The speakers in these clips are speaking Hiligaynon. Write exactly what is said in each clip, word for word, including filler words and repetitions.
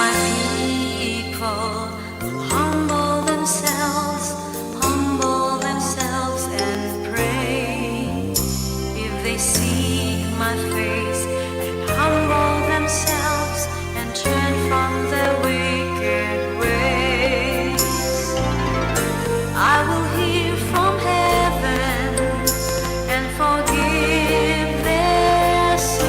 People humble themselves, humble themselves and pray. If they seek my face and humble themselves and turn from their wicked ways, I will hear from heaven and forgive their sin.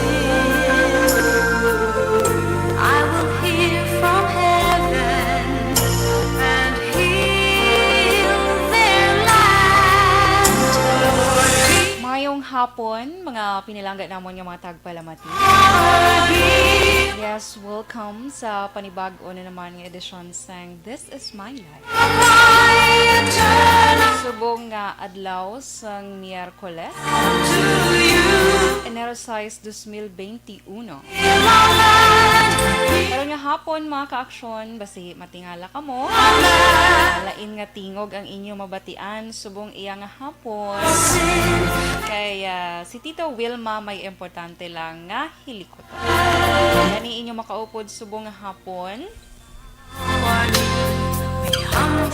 I will hear from heaven and heal their land. Mayong hapon, mga pinalangga namon nga mga tagpalamati. Yes, welcome sa panibag-o na naman nga edisyon sang This Is My Life. Subong nga adlaw sang Miyerkules, Enero sais, dos mil benti uno. Karon nga hapon, mga kaaksyon, basi matingala kamo. Lain nga tingog ang inyo mabatian subong iya nga hapon. Kay, ah, si Tita Wilma may importante lang nga hilikuton. Gani inyo makaupod subong nga hapon.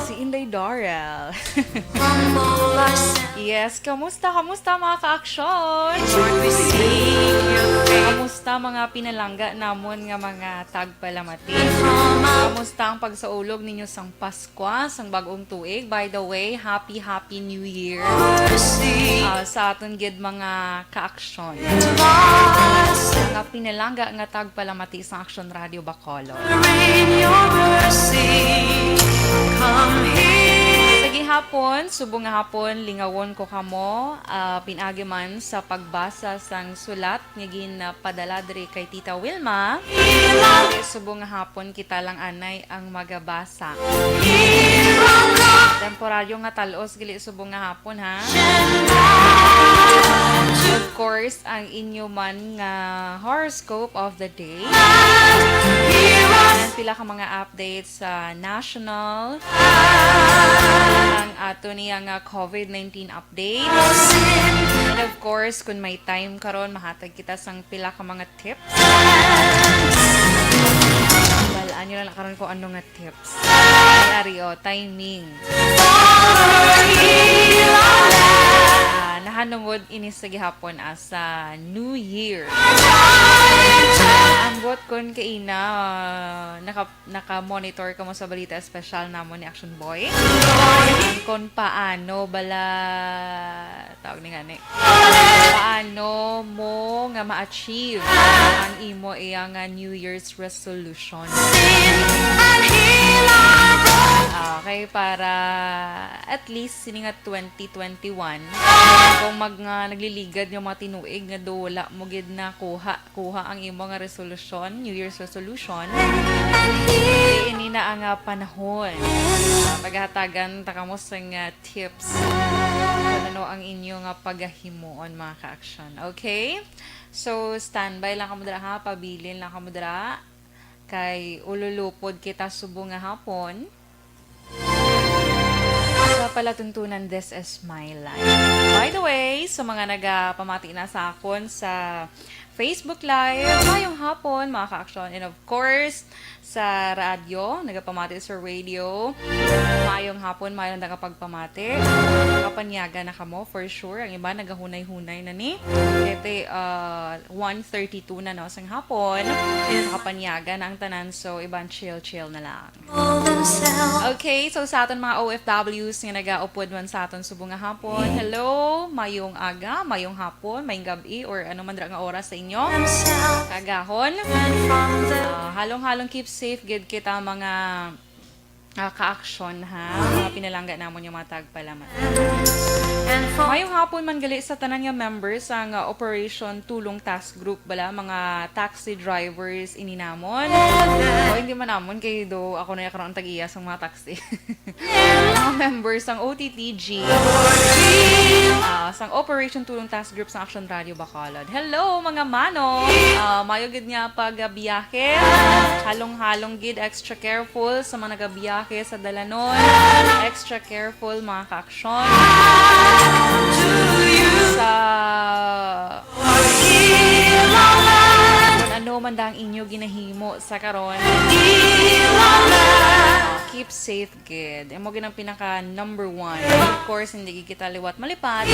Si Inday Dorel. Yes, kamusta? Kamusta, mga kaaksyon? Kamusta, mga pinalangga namon nga mga tagpalamati? Kamusta ang pagsaulog ninyo sang Paskwa, sang bag-ong tuig? By the way, happy, happy New Year, ah, sa aton gid mga kaaksyon. Mga pinalangga nga tagpalamati sa Aksyon Radio Bacolod. Sa gihapon, subong nga hapon, lingawon ko kamo, ah, pinaagi man sa pagbasa sang sulat nga ginpadala diri kay Tita Wilma. Subong nga hapon, kita lang anay ang magabasa. Temporaryo nga tal-os, gali subong nga hapon, ha? Of course, ang inyo man nga horoscope of the day. And pila ka mga updates sa national. Ang ato niya nga COVID nineteen update. And of course, kung may time karon, mahatag kita sang pila ka mga tips. Balaan nyo lang karon kung ano nga tips. Ay, ari, o, timing. Ah, nahanungod ini sa gihapon, ah, sa New Year. Ambot kon kaina, ah, naka-, naka-monitor kamo sa balita espesyal namon ni Action Boy. Kon paano bala, tawag ni gani, paano mo nga ma-achieve ang imo iya nga New Year's resolution? Okay, para at least sini nga twenty twenty-one, kung mag-, nga nagliligad nga mga tinuig nga do wala mo gid nakuha, kuha ang imo nga resolution, New Year's resolution, ini na ang, ah, panahon. Ah, paghatagan ta kamo sang, ah, tips kung ano ang inyo nga pagahimuon, mga ka-action. Okay? So, standby lang kamo dira, ha? Pabilin lang kamo dira. Kay ululupod kita subong nga hapon sa palatuntunan, This Is My Life. By the way, sa mga nagapamati na sa akon sa Facebook Live, mayong hapon, mga ka-action. And of course, sa radyo, nagapamati sa radio, mayong hapon, mayong nga pagpamati. Kapanyaga na kamo, for sure. Ang iba, nagahunay-hunay na ni. Kete, uh, one thirty-two na, no, sang hapon. Kapanyaga na ang tanan, so iban chill-chill na lang. Okay, so sa aton mga O F Ws nga nagaupod man sa aton subong nga hapon, hello, mayong aga, mayong hapon, mayong gab-i, or ano man dira nga oras sa inyo. Kagahon. Ah, halong-halong keep safe gid kita, mga, ah, ka-action, ha? Mga pinalangga namon nga mga tagpalamat. Mayong hapon man gali sa tanan nga members sang, ah, Operation Tulong Task Group bala, mga taxi drivers ini namon. O, hindi man namon, kay do ako na karon ang tag-iya sang mga taxi. Mga members sang O T T G, ah, sang Operation Tulong Task Group sang Action Radio Bacolod. Hello, mga mano! Ah, mayo gid nga pagbiyahe. Halong-halong gid, extra careful sa mga nagabiyahe sa dalanon. Extra careful, mga ka-action. Sa kung ano man dang inyo ginahimo sa karon. Keep safe gid. Amo gid ang pinaka number one. Of course, hindi gid kita liwat malipat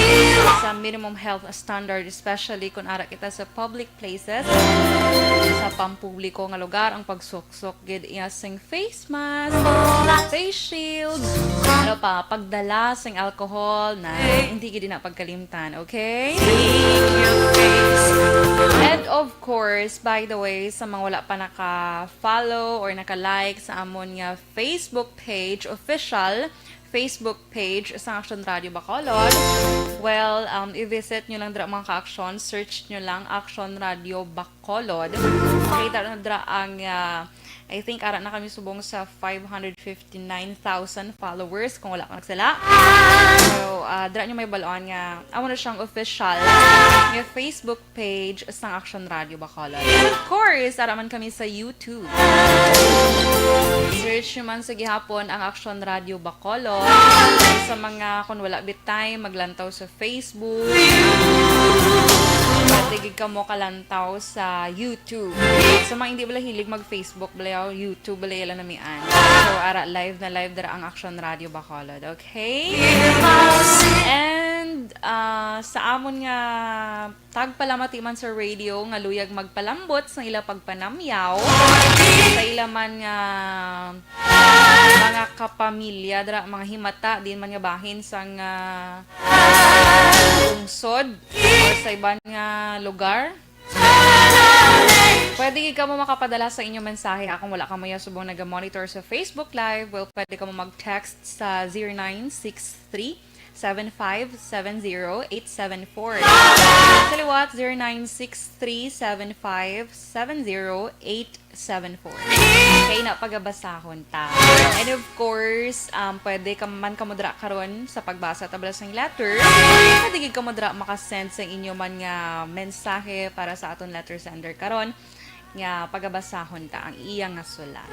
sa minimum health standard, especially kung ara kita sa public places, sa pampubliko nga lugar, ang pagsuksok gid iya sing face mask, face shield, ano pa, pagdala sing alcohol na hindi gid na pagkalimtan, okay? And of course, by the way, sa mga wala pa naka-follow or naka-like sa amon nga Facebook page, official Facebook page sang Action Radio Bacolod, well, um, i-visit nyo lang dira, mga ka-action. Search nyo lang Action Radio Bacolod. Makita na dira ang, ah, I think, ara na kami subong sa five hundred fifty-nine thousand followers, kung wala ko nagsala. So, ah, dira nyo mabal-an nga amo na siyang official nga Facebook page sang Action Radio Bacolod. And of course, ara man kami sa YouTube. Search nyo man sa gihapon ang Action Radio Bacolod. Sa mga, kung wala bitay, maglantaw sa Facebook. Pwede gid kamo kalantaw sa YouTube. Sa mga hindi bala hilig mag-Facebook, bala YouTube, bala ila namian. So, ara, live na live dira ang Action Radio Bacolod, okay? And, ah, sa amon nga tagpalamati man sa radio nga luyag magpalambot sa ila pagpanamyaw, sa ila man nga mga kapamilya dira, mga himata din man nga bahin sang, ah, lungsod or sa iban nga lugar. Pwede gid kamo makapadala sa inyong mensahe. Akong wala kamo ya subong naga-monitor sa Facebook Live. Well, pwede kamo mag-text sa zero nine six three, seven five seven zero, eight seven four. Sa liwat, zero nine six three, seven five seven zero, eight seven four. Kay na pagabasahon ta. And of course, um, pwede ka man kamo dira karon sa pagbasa ta bala sang letter. Pwede gid kamo dira makasend sa inyo man nga mensahe para sa aton letter sender karon nga pagabasahon ta ang iya nga sulat.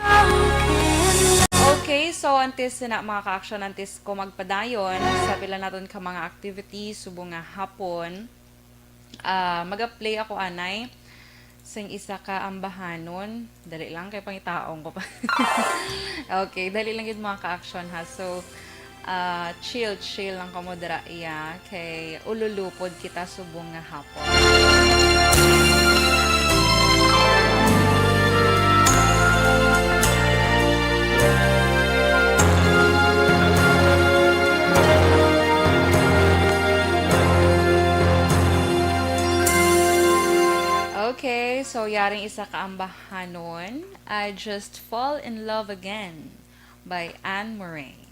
Okay, so antes na, mga ka-action, antes ko magpadayon sa pila naton ka mga activities subong nga hapon, ah, maga-play ako anay sing isa ka ambahanon. Dali lang kay pangitaon ko pa. Okay, dali lang gid, mga ka-action, ha. So, ah, chill, chill lang kamo dira, iya, kay ululupod kita subong nga hapon. Okay, so yaring isa ka ambahanon, I Just Fall in Love Again by Anne Murray.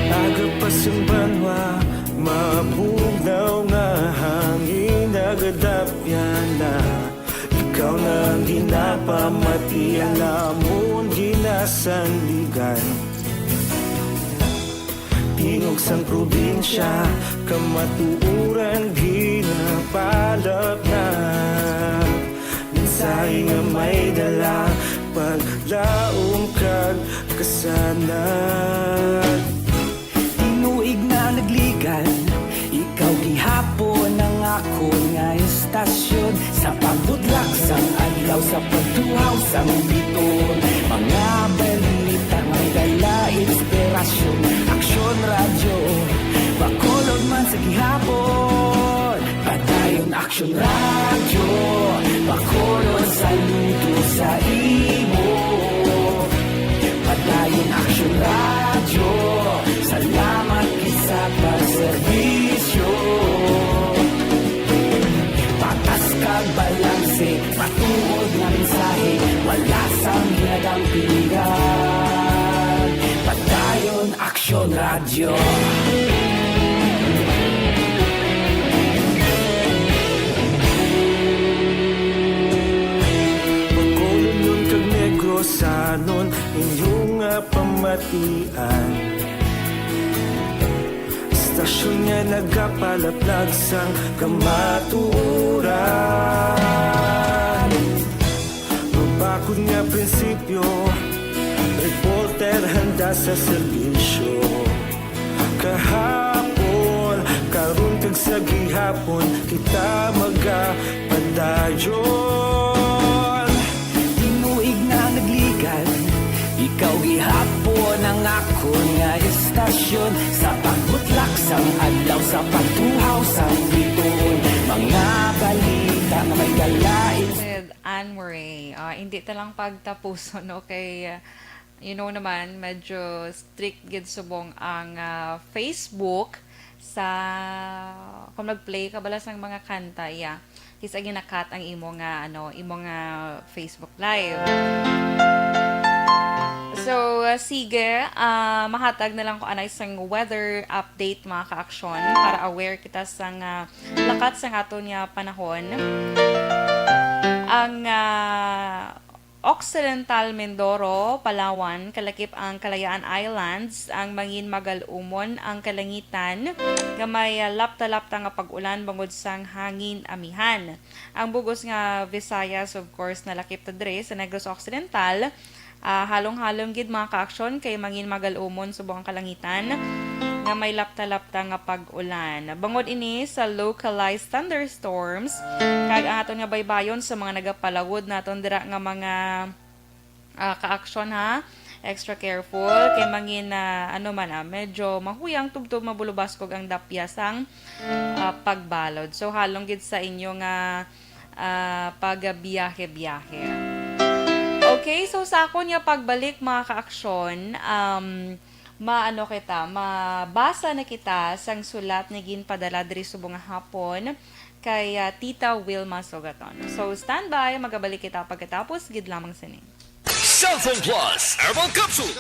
Aga pa sing banwa, mabugnaw nga hangin, nagadapyan na. Ikaw na ang ginapamati, ang amon ginasandigan. Tingog sang probinsya, kamatuoran ginapalapnap. Mensahe nga may dala, paglaom kag kasanag. Tinuig na nagligan, ikaw gihapon ang akon nga istasyon. Sa pagbudlak sang adlaw, sa pagtuhaw sang biton, mga balita may dala inspirasyon. Aksyon Radyo Bacolod man sa gihapon. Padayon Aksyon Radyo Bacolod, saludo sa imo. Padayon Aksyon Radyo, salamat gid sa pagserbisyo. Patas kag balanse, matuod nga mensahe, wala sang ginadampingan. Padayon Aksyon Radyo. Bacolod, Union kag Negros, Sanon inyo nga pamatian, istasyon nga nagapalaplag sang kamatuoran. Mabakod nga prinsipyo, reporter handa sa serbisyo. Kahapon, karon kag sa gihapon, kita magapadayon. Tinuig na nagligan, ikaw gihapon ang akon nga istasyon. Sa pagbutlak sang adlaw, sa pagtuhaw sang bituon, mga balita nga may dala. With Anne Murray. Ah, hindi ta lang pagtapuson, okay? You know naman, medyo strict gid subong ang, ah, Facebook sa, kung mag-play ka bala sang mga kanta, yeah. Kisa ginakat ang imo nga, ano, imo nga Facebook Live. So, ah, sige, ah, mahatag na lang ko anay sang weather update, mga ka-aksyon, para aware kita sang, ah, lakat sang aton nga panahon. Ang, ah, Occidental Mindoro, Palawan, kalakip ang Kalayaan Islands, ang mangin magal-umon ang kalangitan nga may, ah, lapta-lapta nga pag-ulan bangod sang hangin amihan. Ang bug-os nga Visayas, of course, nalakip ta diri sa Negros Occidental. Ah, halong-halong gid, mga ka-aksyon, kay mangin magal-umon subong ang kalangitan nga may lapta-lapta nga pag-ulan. Bangod ini sa localized thunderstorms, kag ang aton nga baybayon sa mga nagapalawod naton dira nga mga, ah, ka-aksyon, ha, extra careful kay mangin, ah, ano man, ah, medyo mahuyang tubtob mabulubaskog ang dapya sang, ah, pagbalod. So, halong gid sa inyo nga, ah, pagbiyahe-biyahe. Okay, so sa akon nga pagbalik, mga ka-aksyon, um, maano kita, mabasa na kita sang sulat nga ginpadala diri subong nga hapon kay, ah, Tita Wilma Sogaton. So, standby, magabalik kita pagkatapos gid lamang sini. Cellphone Plus Herbal Capsule.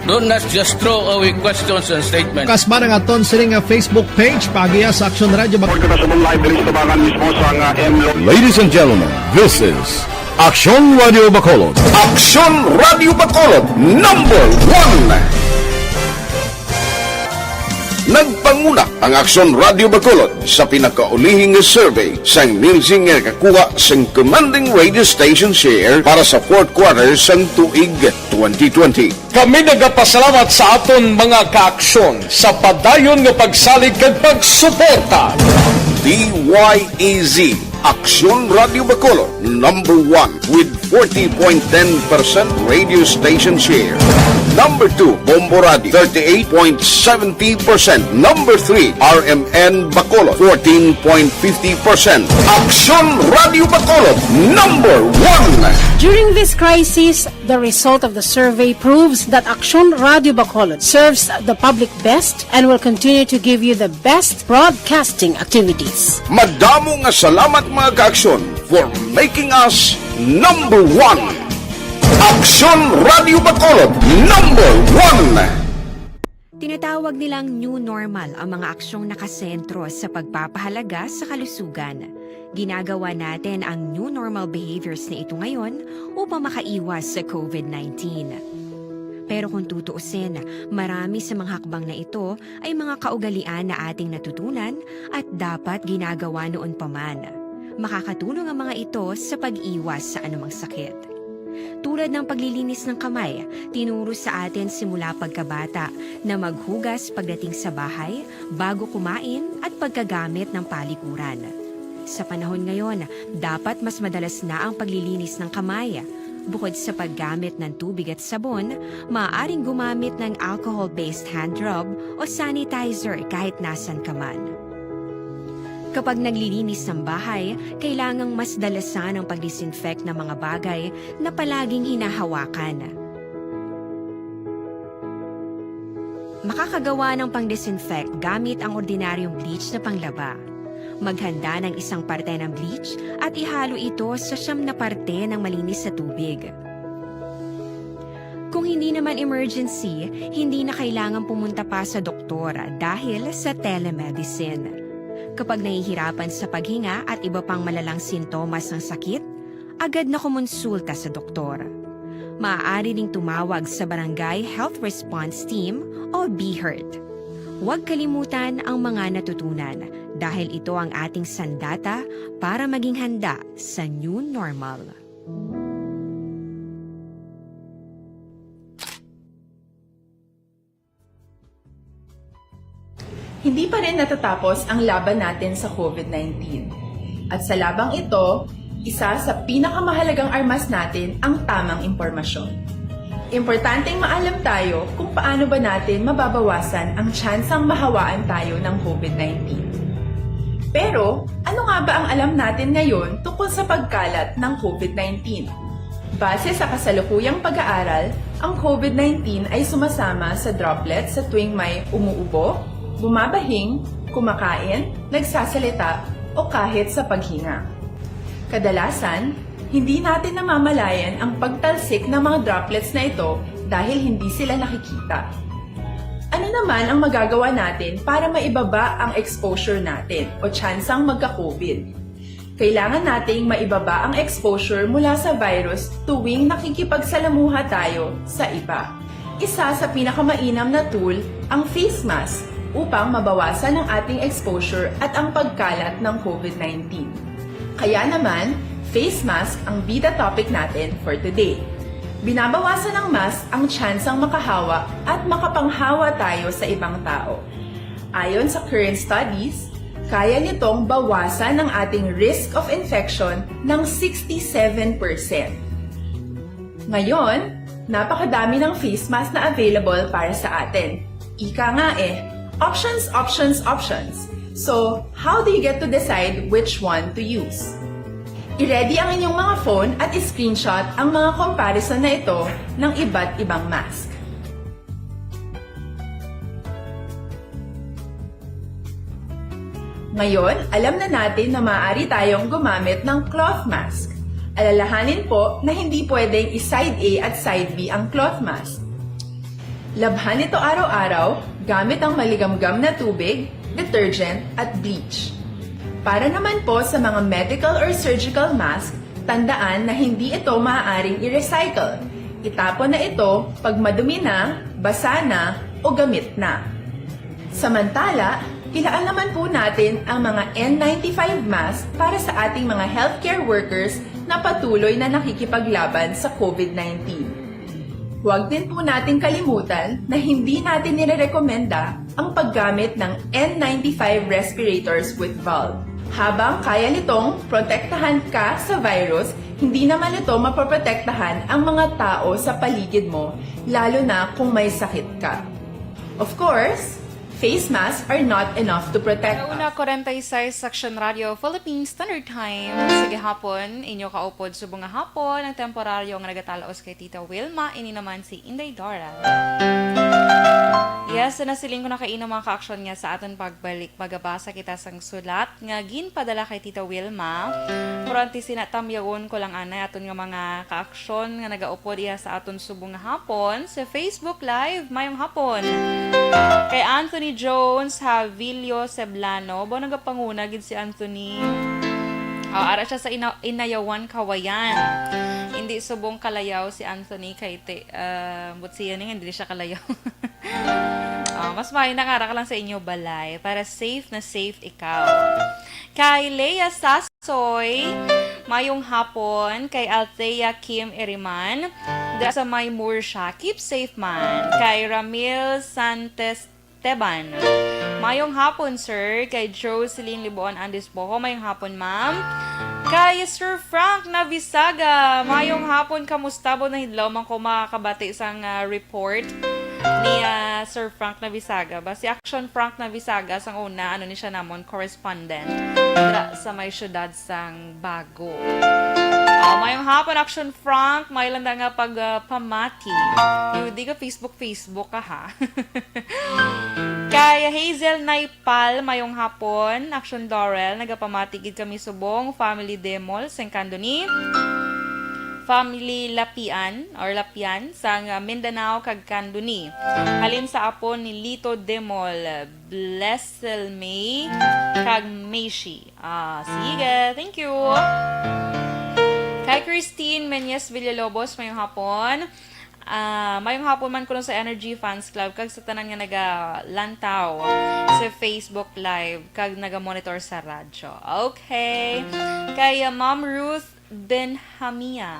Don't not just throw away questions and statements. Kasba ang aton sini nga Facebook page, paagiha sa Aksyon Radio Bac- Report ko na sa mong live diri sa tubangan mismo sa nga M Lo- Ladies and gentlemen, this is Aksyon Radio Bacolod. Aksyon Radio Bacolod, number one. Nagpanguna ang Aksyon Radio Bacolod sa pinakaulihi nga survey sang Nielsen nga nakakuha sang commanding radio station share para sa fourth quarter sang tuig twenty twenty. Kami nagapasalamat sa aton mga kaaksyon sa padayon nga pagsalig kag pagsuporta. D Y E Z, Aksyon Radio Bacolod, number one with forty point ten percent radio station share. Number two, Bombo Radio, thirty-eight point seventy percent. Number three, R M N Bacolod, fourteen point fifty percent. Aksyon Radio Bacolod, number one. During this crisis, the result of the survey proves that Aksyon Radio Bacolod serves the public best and will continue to give you the best broadcasting activities. Madamo nga salamat, mga kaaksyon, for making us number one. Aksyon Radio Bacolod, number one. Tinatawag nilang new normal ang mga aksyong nakasentro sa pagpapahalaga sa kalusugan. Ginagawa natin ang new normal behaviors na ito ngayon upang makaiwas sa covid nineteen. Pero kung tutuusin, marami sa mga hakbang na ito ay mga kaugalian na ating natutunan at dapat ginagawa noon pa man. Makakatulong ang mga ito sa pag-iwas sa anumang sakit. Tulad ng paglilinis ng kamay, tinuro sa atin simula pagkabata na maghugas pagdating sa bahay, bago kumain, at pagkagamit ng palikuran. Sa panahon ngayon, dapat mas madalas na ang paglilinis ng kamay. Bukod sa paggamit ng tubig at sabon, maaaring gumamit ng alcohol-based hand rub o sanitizer kahit nasan ka man. Kapag naglilinis ng bahay, kailangang mas dalasan ang pag-disinfect ng mga bagay na palaging hinahawakan. Makakagawa ng pang-disinfect gamit ang ordinaryong bleach na panglaba. Maghanda ng isang parte ng bleach at ihalo ito sa siyam na parte ng malinis na tubig. hindi naman emergency, hindi na kailangan pumunta pa sa doktor dahil sa telemedicine. Kapag nahihirapan sa paghinga at iba pang malalang sintomas ng sakit, agad na kumonsulta sa doktor. Maaari ring tumawag sa Barangay Health Response Team o BHERT. Huwag kalimutan ang mga natutunan dahil ito ang ating sandata para maging handa sa new normal. Hindi pa rin natatapos ang laban natin sa COVID nineteen. At sa labang ito, isa sa pinakamahalagang armas natin ang tamang impormasyon. Importanteng maalam tayo kung paano ba natin mababawasan ang tsansang mahawaan tayo ng COVID nineteen. Pero, ano nga ba ang alam natin ngayon tungkol sa pagkalat ng COVID nineteen? Base sa kasalukuyang pag-aaral, ang COVID nineteen ay sumasama sa droplets sa tuwing may umuubo, bumabahing, kumakain, nagsasalita, o kahit sa paghinga. Kadalasan, hindi natin namamalayan ang pagtalsik ng mga droplets na ito dahil hindi sila nakikita. Ano naman ang magagawa natin para maibaba ang exposure natin o tsansang magka-COVID? Kailangan nating maibaba ang exposure mula sa virus tuwing nakikipagsalamuha tayo sa iba. Isa sa pinakamainam na tool ang face mask upang mabawasan ang ating exposure at ang pagkalat ng COVID nineteen. Kaya naman, face mask ang bida topic natin for today. Binabawasan ng mask ang tsansang makahawa at makapanghawa tayo sa ibang tao. Ayon sa current studies, kaya nitong bawasan ang ating risk of infection ng sixty-seven percent. Ngayon, napakadami ng face mask na available para sa atin. Ika nga eh, options, options, options. So, how do you get to decide which one to use? I-ready ang inyong mga phone at i-screenshot ang mga comparison na ito ng iba't ibang mask. Ngayon, alam na natin na maaari tayong gumamit ng cloth mask. Alalahanin po na hindi pwedeng i-side A at side B ang cloth mask. Labhan ito araw-araw gamit ang maligamgam na tubig, detergent, at bleach. Para naman po sa mga medical or surgical mask, tandaan na hindi ito maaaring i-recycle. Itapon na ito pag madumi na, basa na, o gamit na. Samantala, ilaan naman po natin ang mga N ninety-five mask para sa ating mga healthcare workers na patuloy na nakikipaglaban sa COVID nineteen. Huwag din po natin kalimutan na hindi natin nirerekomenda ang paggamit ng N ninety-five respirators with valve. Habang kaya nitong protektahan ka sa virus, hindi naman ito mapoprotektahan ang mga tao sa paligid mo, lalo na kung may sakit ka. Of course, face masks are not enough to protect us. Una, forty-six, Aksyon Radio Philippine Standard Time. Sa gihapon, inyo kaupod subong nga hapon, ang temporaryo nga nagatalos kay Tita Wilma, ini naman si Inday Dora. Yes, nasiling ko na kaina, mga kaaksyon, nga sa aton pagbalik, magabasa kita sang sulat nga ginpadala kay Tita Wilma. Pero antes sina, tamyawon ko lang anay aton nga mga kaaksyon nga nagaupod iya sa aton subong nga hapon sa Facebook Live. Mayong hapon. Kay Anthony Jones Havilio Seblano, ba nagapanguna gid si Anthony? Ah, ara siya sa Ina-, Inayawan, Kawayan. Hindi subong Kalayaw si Anthony kay ti-, ah, buot siya ni nga hindi siya Kalayaw. Ah, mas maayo na nga ara ka lang sa inyo balay para safe na safe ikaw. Kay Lea Sasoy, mayong hapon. Kay Althea Kim Iriman, dira sa may Murcia, keep safe man. Kay Ramil Santes Teban, mayong hapon, sir. Kay Jocelyn Libuon Andes Boho, mayong hapon, ma'am. Kay Sir Frank Navisaga, mayong hapon. Kamusta? Buot nga adlaw man ko makakabati sang, ah, report ni, ah, Sir Frank Navisaga. Ba, si Action Frank Navisaga, sang una, ano ni siya namon, correspondent dira sa may siyudad sang Bago. Ah, mayong hapon, Action Frank. May lang nga pag, ah, pamati. Di ka Facebook, Facebook ka, ha? Kay Hazel Naipal, mayong hapon. Action Dorel, nagapamati gid kami subong. Family Demol, sing kandoni. Family Lapian or Lapian sang Mindanao kag Candoni. Halin sa apo ni Lito Demol, Blessel May, kag Meishi. Ah, sige. Thank you. Kay Christine Menyes Villalobos, mayong hapon. Ah, mayong hapon man kuno sa Energy Fans Club kag sa tanan nga nagalantaw sa Facebook Live kag nagamonitor sa radyo. Okay. Kay, ah, Ma'am Ruth Benhamia.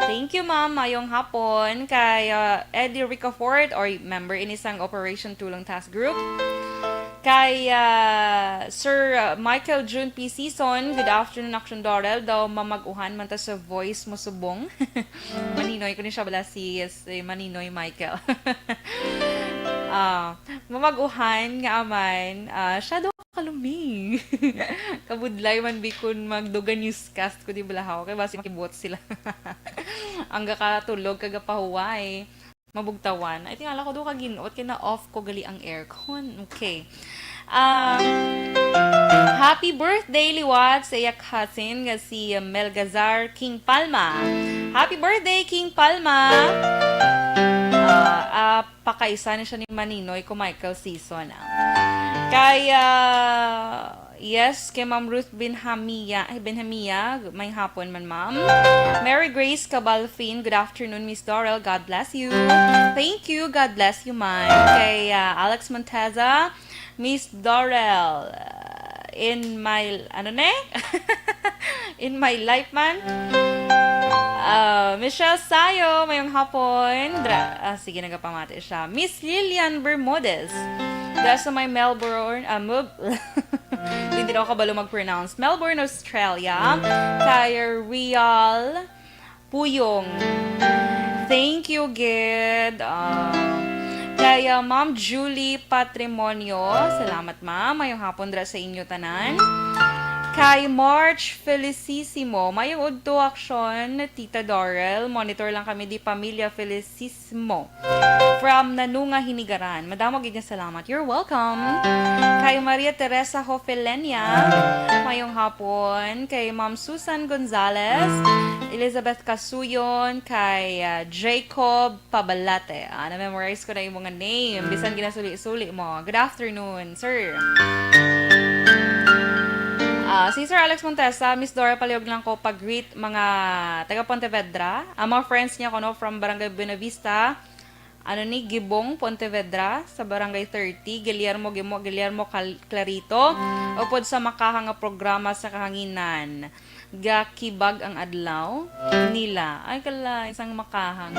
Thank you, ma'am. Mayong hapon. Kay, ah, Eddie Ricafort, or member ini sang Operation Tulong Task Group. Kay, ah, Sir, ah, Michael June P. Season, good afternoon, Action Dorel. Daw mamag-uhan man ta sa voice mo subong. Maninoy ko ni siya bala si, si Maninoy Michael. Ah, mamag-uhan nga aman, ah, siya daw kaluming. Kabudlay man bi kun magduga newscast ko di balahaw kay basi makibuot sila. Ang gakatulog kag gapahuway. Mabugtawan. I think ala ko do kagin-ot kay na-off ko gali ang aircon. Okay. Um, happy birthday liwat sa iya cousin nga si Melgazar King Palma. Happy birthday, King Palma! Ah, ah, pakaisa ni siya ni Maninoy ko Michael Season, ah. Kay, ah, yes, kay Ma'am Ruth Benhamia, ay, Benhamia, may hapon man, ma'am. Mary Grace Cabalfin, good afternoon, Miss Dorel. God bless you. Thank you. God bless you, man. Kay, ah, Alex Monteza, Miss Dorel, uh, in my, ano ne? In my life man. Uh, Michelle Sayo, mayong hapon. Dra, ah, sige, nagapamati siya. Miss Lilian Bermudez. Dra sa may Melbourne, ah, Mel-, hindi daw kabalo mag-pronounce. Melbourne, Australia. Kay Real Puyong. Thank you, gid. Ah, kay, ah, Ma'am Julie Patrimonio. Salamat, ma'am. Mayong hapon dra sa inyo tanan. Kay March Felicissimo. Mayong udto, Action, Tita Dorel. Monitor lang kami di Pamilya Felicissimo. From Nanunga, Hinigaran. Madamo gid nga salamat. You're welcome. Kay Maria Teresa Hofelenia, mayong hapon. Kay Ma'am Susan Gonzalez, Elizabeth Casuyon, kay, ah, Jacob Pabalate. Ah, na-memorize ko na yung mga name. Bisan ginasuli-suli mo. Good afternoon, sir. Ah, si Sir Alex Montesa, Miss Dora, palihog lang ko pag-greet mga taga Pontevedra. Ang mga friends niya kuno from Barangay Buenavista, ano ni, Gibong, Pontevedra, sa Barangay thirty, Guillermo Gimo, Guillermo Cal-, Clarito, upod sa makaha nga programa sa kahanginan. Gakibag ang adlaw nila. Ay, kala, isang makahang.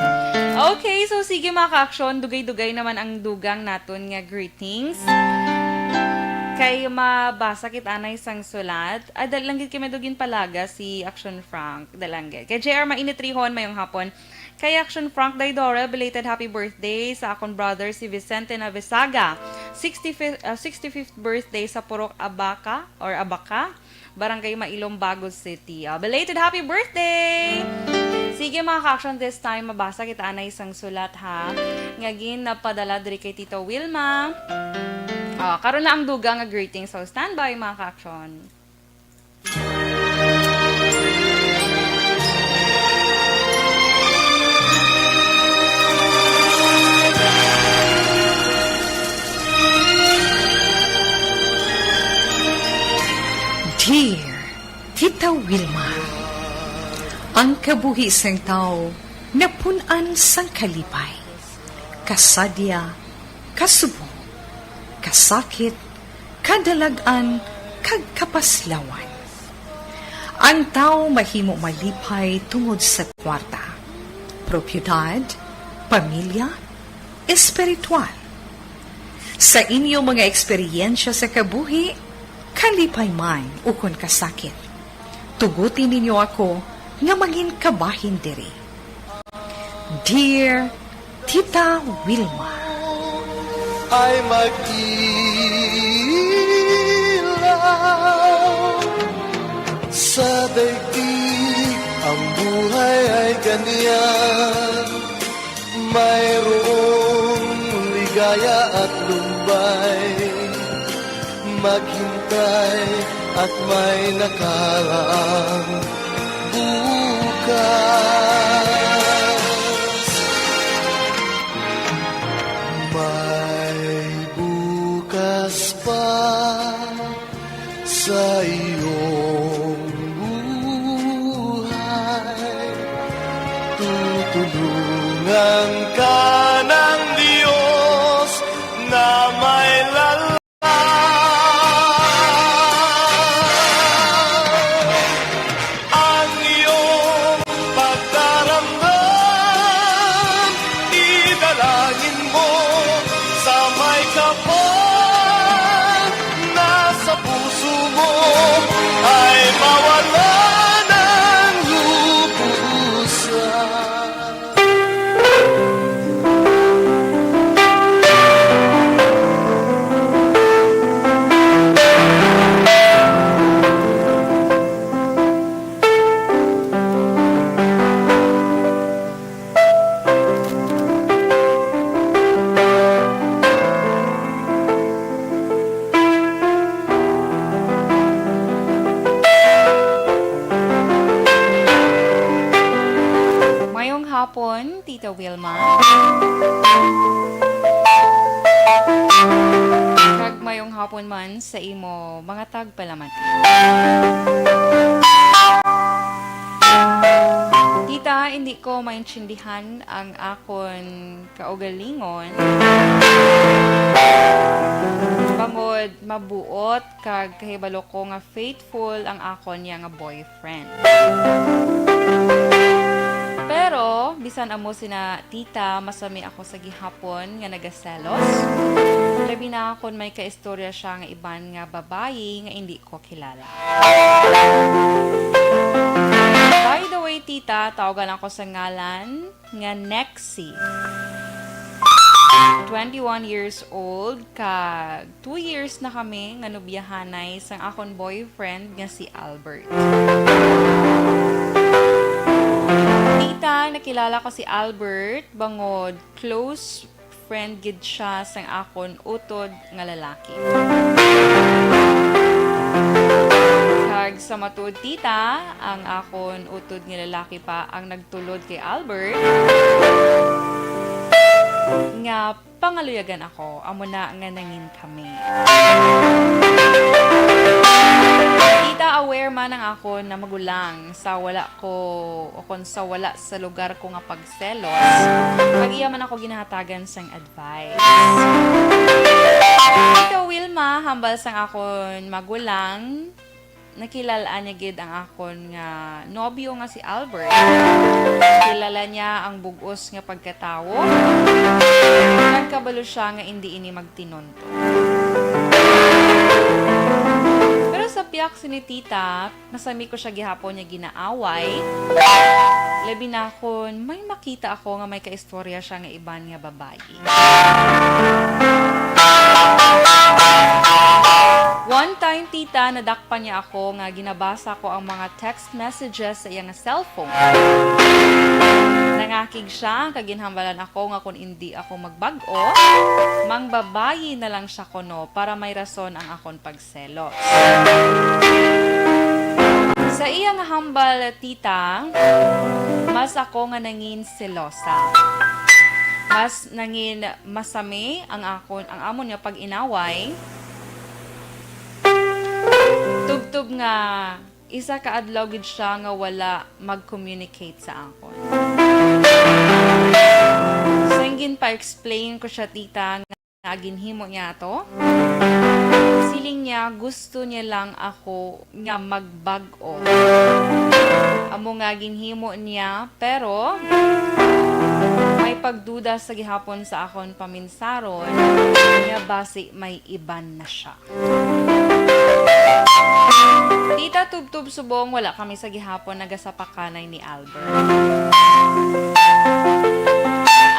Okay, so sige, mga ka-aksyon, dugay-dugay naman ang dugang naton nga greetings. Kay mabasa kita na isang sulat. Ay, dali lang gid kay may dugin palaga si Action Frank. Dali lang gid. Kay J R Mainitrihon, mayong hapon. Kay Action Frank Daidora, belated happy birthday sa akon brother si Vicente Navesaga. Sixty-fifth, ah, sixty-fifth birthday sa Purok Abaca or Abaca, Barangay Mailom, Bago City. Ah, belated happy birthday! Sige, mga ka-action, this time mabasa kita anay isang sulat, ha, nga ginapadala diri kay Tito Wilma. Ah, karon na ang dugang nga greeting, so standby, mga ka-action. Dear Tita Wilma, ang kabuhi sang tawo napun-an sang kalipay, kasadya, kasubong, kasakit, kadalag-an, kag kapaslawan. Ang tawo mahimo malipay tungod sa kwarta, propiedad, pamilya, espiritual. Sa inyo mga eksperyensya sa kabuhi, kalipay man ukon kasakit, tuguti ninyo ako nga mangin kabahin diri. Dear Tita Wilma. Ay mag-ilaw sa daigdig, ang buhay ay ganyan. Mayroong ligaya at lumbay. Maghintay at may nakaraang bukas. May bukas pa sa iyong buhay. Tutulungan ka ng Diyos na may lalag. Ang iyong pagdaramdam, idalangin mo sa may kapal na sa puso mo ay mawala ng lubusan. Mayong hapon, Tita Wilma. Kag mayong hapon man sa imo mga tagpalamati. Tita, hindi ko maintindihan ang akon kaugalingon, bangod mabuot kag kahibalo ko nga faithful ang akon niya nga boyfriend. Pero bisan amo sina, Tita, masami ako sa gihapon nga nagaselos, labi na kon may kaistorya siya nga iban nga babayi nga indi ko kilala. By the way, Tita, tawagan ako sa ngalan nga Nexie. Twenty-one years old, kag two years na kami nga nobyahanay sang akon boyfriend nga si Albert. Tita, nakilala ko si Albert bangod close friend gid siya sang akon utod nga lalaki. Kag sa matuod, Tita, ang akon utod nga lalaki pa ang nagtulod kay Albert nga pangaluyagan ako, amo na nga nangin kami. Tita, aware man ang akon nga magulang sa wala ko, o kon sa wala sa lugar ko nga pagselos, kag iya man ako ginahatagan sang advice. Tita Wilma, hambal sang akon magulang, nakilal-an niya gid ang akon nga nobyo nga si Albert. Kilala niya ang bug-os nga pagkatawo. Nagkabalo siya nga indi ini magtinunto. Pero sa pihak sini, Tita, masami ko siya gihapon niya ginaaway. Labi na kon may makita ako nga may kaistorya siya nga iban nga babayi. One time, Tita, nadakpan niya ako nga ginabasa ko ang mga text messages sa iya nga cellphone. Nangakig siya, kag ginhambalan ako nga kon indi ako magbag-o, mangbabayi na lang siya kuno para may rason ang akon pagselos. Sa iya nga hambal, Tita, mas ako nga nangin selosa. Mas nangin masami ang akon, ang amon nga pag-inaway. Tubtob nga isa ka adlaw gid siya nga wala mag-communicate sa akon. Sang ginpa-explain ko siya, Tita, nga ginhimo niya ato, siling niya gusto niya lang ako nga magbag-o. Amo nga ginhimo niya, pero may pagduda sa gihapon sa akon paminsaron niya, basi may iban na siya. Tita, tubtob subong wala kami sa gihapon nagasapakanay ni Albert.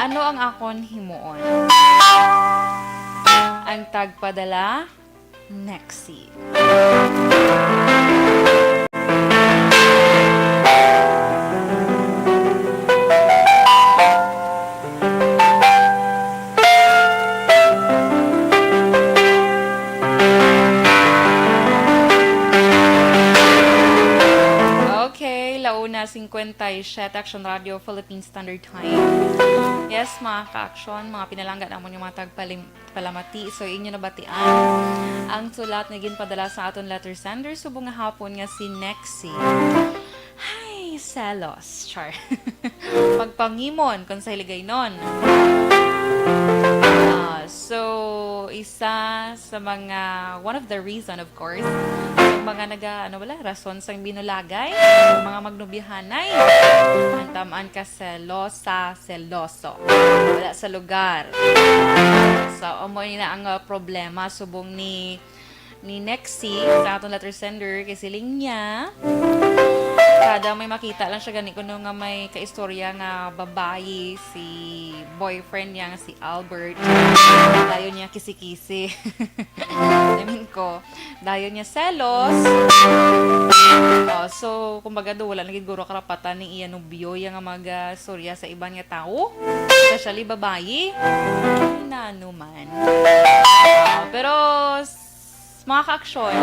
Ano ang akon himuon? Ang tagpadala, Nexie. Okay, launa cinquenta y siete, Action Radio, Philippine Standard Time. Yes, mga ka-action, mga pinalangga namon nga mga tagpalim-, palamati. So, inyo nabatian ang sulat nga ginpadala sa aton letter sender subong nga hapon nga si Nexie. Hi, selos. Char. Pagpangimon, kung sa Hiligaynon. Ah, so, isa sa mga, one of the reason, of course, sa mga naga, ano wala, rason sang binulagay, mga magnobyahanay. Ang tamaan ka selosa, seloso. Wala sa lugar. So, amo ni na ang, uh, problema subong ni, ni Nexie sa aton letter sender kay siling niya, kada may makita lang siya gani kuno nga may kaistorya nga babayi si boyfriend niya nga si Albert, dayon niya kisi-kisi. I mean ko, dayon niya selos. Oh, so, kumbaga do, wala na gid guro karapatan ni iya nobyo iya nga mag, ah, istorya sa iban nga tawo, especially babayi. Ay, nano man. Ah, pero, s-, mga ka-action,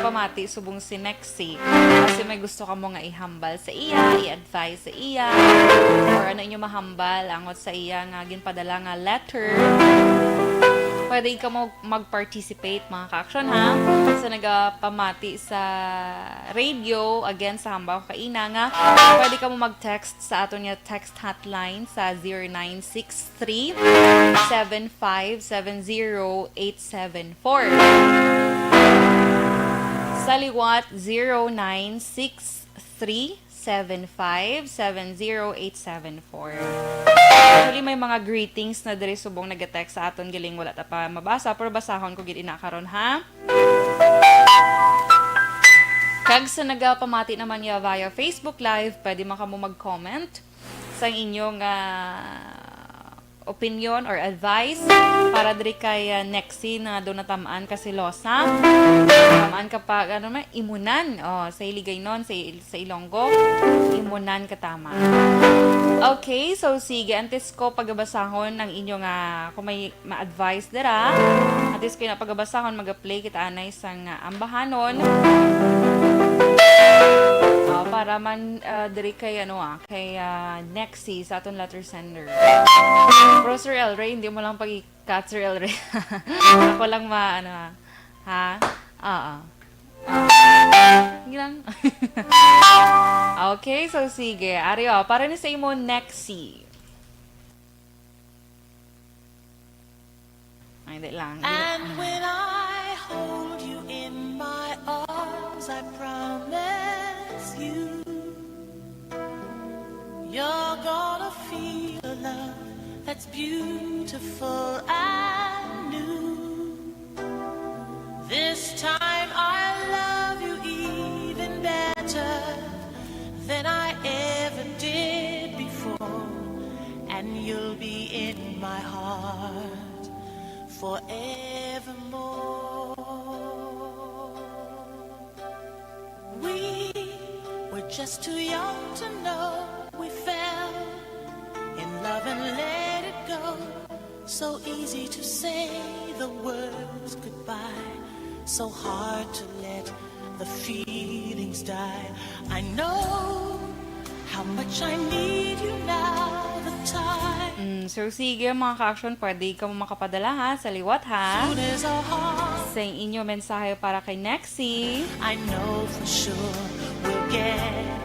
pamati subong si Nexie. Kasi may gusto ka mo nga ihambal sa iya, i-advise sa iya, or ano inyo mahambal angot sa iya nga ginpadala nga letter, pwede ka mo mag-participate, mga ka-action, ha? Sa nagapamati sa radio, again, sa hambal ko kaina nga, pwede ka mo mag-text sa aton nga text hotline sa zero nine six three, seven five seven zero, eight seven four. Sa liwat, zero nine six three, seven five seven zero, eight seven four. Actually, may mga greetings na diri subong nag-text sa aton, galing wala ta pa mabasa, pero basahon ko gid ina karon, ha? Kag sa nagapamati naman niya via Facebook Live, pwede man kamo mag-comment sa inyong, ah, opinion or advice para diri kay, ah, Nexie na do natamaan ka selosa. Tamaan ka pa, ano man, imunan. Oh, sa Hiligaynon, sa, Il-, sa Ilonggo, imunan ka tama. Okay, so sige, antes ko pagabasahon ang inyo nga, kung may ma-advise dira, antes ko na pagabasahon, mag-play kita anay sang, ah, ambahanon. Oh, para man, ah, diri kay, ano, ah, kay, ah, Nexie sa aton letter sender. Pero Sir El Rey, hindi mo lang pag-i-cut, Sir El Rey. Ako lang ma-, ano, ah. Ha? Oo. Oo. Sige lang. Okay, so sige. Ari, oh, para ni sa imo, Nexie. Ay, hindi lang. Hindi lang. And when I hold you in my arms, I promise you, you're gonna feel a love that's beautiful and new. This time I love you even better than I ever did before, and you'll be in my heart forevermore. We were just too young to know we fell in love and let it go. So easy to say the words goodbye. So hard to let the feelings die. I know how much I need you now. The time. Mm, so sige, mga ka-action, pwede ka mo makapadala, ha, sa liwat, ha. Soon as our hearts. Sa inyo mensahe para kay Nexie. I know for sure we'll get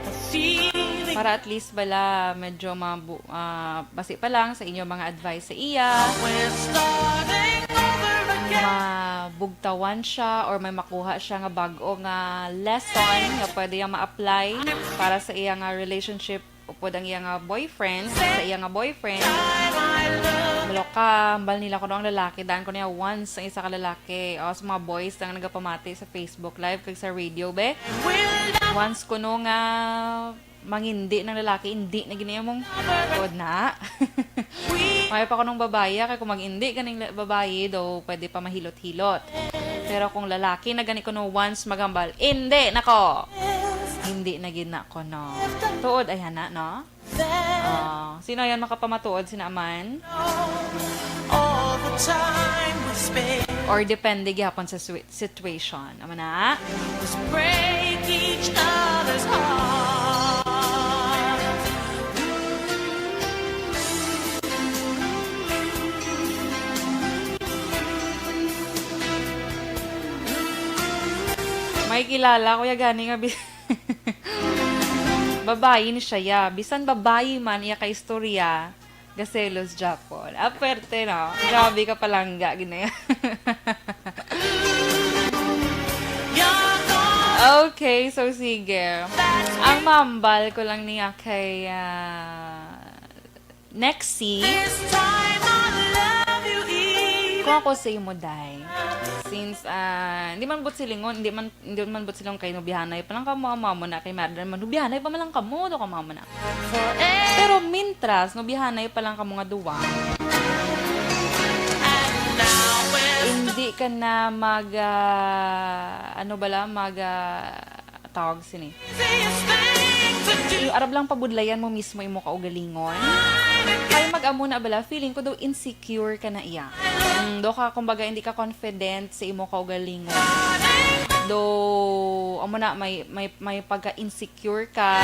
the feeling. Para at least bala, medyo mabu-, ah, basi pa lang sa inyo mga advice sa iya. We're starting over again. Mabugtawan siya or may makuha siya nga bag-o nga lesson nga pwede niya ma-apply para sa iya nga relationship upod ang iya nga boyfriend, sa iya nga boyfriend. Malo ka, hambal nila kuno ang lalaki, daan ko niya once ang isa ka lalaki. O, sa mga boys lang nagapamati sa Facebook Live kag sa radio, be. Once kuno nga mangindi ng lalaki, hindi na gini mong tuod na. May pa kunong babayi, kay kung mag-indi ganing la-, babayi, daw pwede pa mahilot-hilot. Pero kung lalaki na gani kuno once maghambal, "Indi na ko." Hindi na gid na ko, no. Tuod ay hana, no? Oh, sino yan makapamatuod, sina man? All the time we spend. Or depende gihapon sa swi-, situation. Amo na. Just break each other's heart. May kilala ko ya gani nga bi-, babayi ni siya ya. Bisan babayi man iya ka istorya, gaselos japon. Ah, pwerte, no? Grabe ka palangga, gina. Okay, so sige. Ang mambal ko lang niya kay, ah, Nexie. Kung ako sa imo, day. Since, ah, hindi man buot silingon, hindi man, hindi man buot silingon kay nubihanay pa lang kamo, amo, amo na kay mad-, man, nubihanay pa man lang kamo, do kamo, amo na. Pero mintras, nubihanay pa lang kamo nga duwa, hindi ka na mag, ah, ano bala, mag, ah, tawag sini. Yung arab lang pabudlayan mo mismo imo kaugalingon. Kay mag-amo na bala, feeling ko daw insecure ka na iya. Mm, do ka, kumbaga, hindi ka confident sa imo kaugalingon. Do, amo na, may, may, may pagka-insecure ka.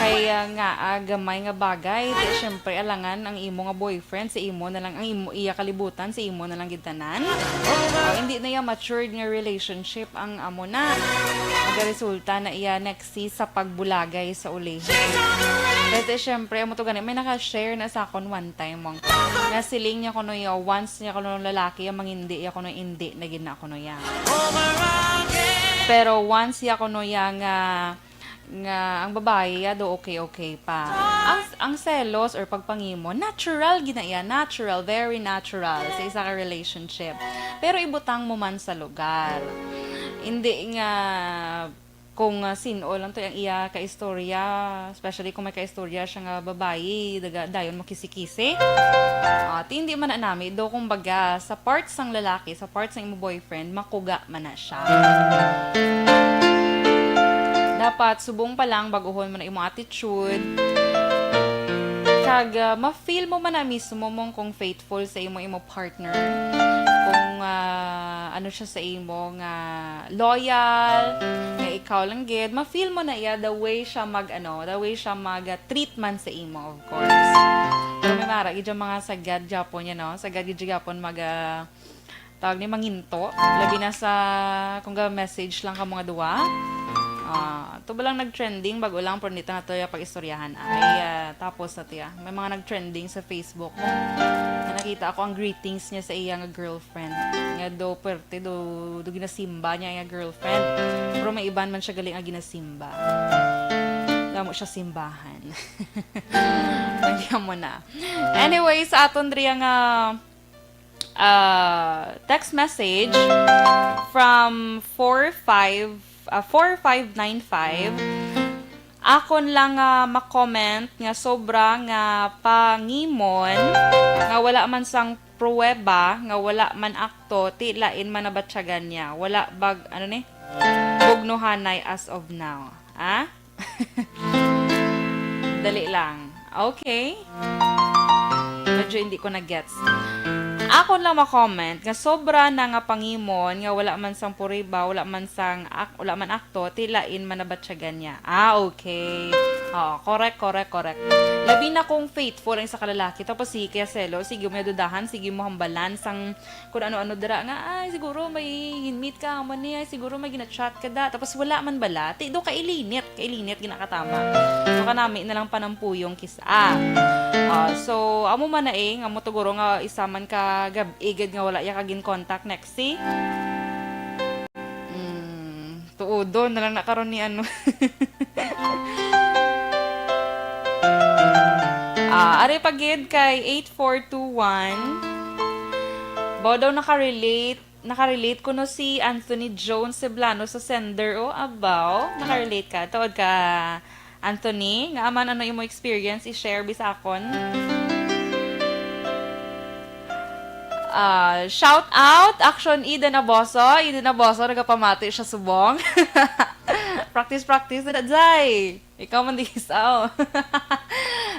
Kaya nga, ah, gamay nga bagay. Di, syempre, alangan ang imo nga boyfriend sa imo na lang, ang imo, iya kalibutan sa imo na lang gid tanan. O, hindi na iya matured nga relationship ang amo na. Magaresulta na iya next si sa pagbulagay sa ulihi. Kasi syempre, amo to gani, may naka-share na sa akon one time, mong, nga siling niya kuno iya, once niya kuno lalaki, ang mangindi iya kuno, indi na gid na kuno iya. Pero once iya kuno iya nga, nga ang babayi ya do okay-okay pa. Ang, ang selos or pagpangimo, natural gina iya, natural, very natural sa isa ka relationship. Pero ibutang mo man sa lugar. Hindi nga kung, ah, sin-o lang to ang iya ka istorya, especially kung may ka istorya siya nga babayi, daga, dayon mo kisi-kisi. Ah, ti hindi man na nami, do kumbaga, sa part sang lalaki, sa part sang imo boyfriend, makuga man na siya. Dapat, subong pa lang, baguhon mo na imo attitude. Kag, ah, ma-feel mo man na mismo mong kung faithful sa imo, imo partner. Kung, ah, ano siya sa imo, nga loyal, nga ikaw lang gid, ma-feel mo na iya the way siya mag, ano, the way siya mag, ah, treat man sa imo, of course. Pero may mara gid yung mga sagad gyapon, you know, sagad gid gyapon mag, ah, tawag ni manginto, labi na sa kung ga-message lang ka mga duwa. Ah, to ba lang nag-trending, bago lang, pero dito na to yung pag-istoryahan. Ay, ah, tapos na to ya. May mga nag-trending sa Facebook. Nga nakita ako ang greetings niya sa iya nga girlfriend. Nga do pwerte, do, do ginasimba niya iya girlfriend. Pero may iban man siya gali nga ginasimba. Damo siya simbahan. Lagyan mo na. Anyway, sa aton diri nga, ah, text message from four five, ah, four five nine five. Akon lang nga ma-comment nga sobra nga pangimon, nga wala man sang pruweba, nga wala man akto, ti lain man nabatyagan niya. Wala bag, ano ni? Bugnuhanay as of now. Ah? Dali lang. Okay. Medyo hindi ko na-gets. Akon lang ma-comment nga sobra na nga pangimon, nga wala man sang puriba, wala man sang ak-, wala man akto, ti lain man nabatyagan niya. Ah, okay. Oo, correct, correct, correct. Labi na kung faithful ang isa ka lalaki, tapos sige kaya selo, sige mo dudahan, sige mo hambalan sang kung ano-ano dira nga, "Ay, siguro may ginmeet ka, amo ni, ay, siguro may gina-chat ka da." Tapos wala man bala, ti do kailinit, kailinit, ginakatama. So, kanami na lang panampuyong kis-, ah. Ah, so, amo man na eh, nga mo tuguro nga isa man ka gab-i gid nga wala ya ka gin-contact, next si. Mm, tuodon na lang na karon ni ano. Ah, ari pa gid kay eight four two one. Baw daw nakarelate, nakarelate kuno si Anthony Jones Ceblano sa sender, oh, abaw. Nakarelate ka. Tuod ka, Anthony, nga aman ano imo experience, i-share bi sa akon. Ah, shout out, Action Eden Aboso. Eden Aboso, nagapamati siya subong. Practice, practice na, Jai. Ikaw man di isa, oh.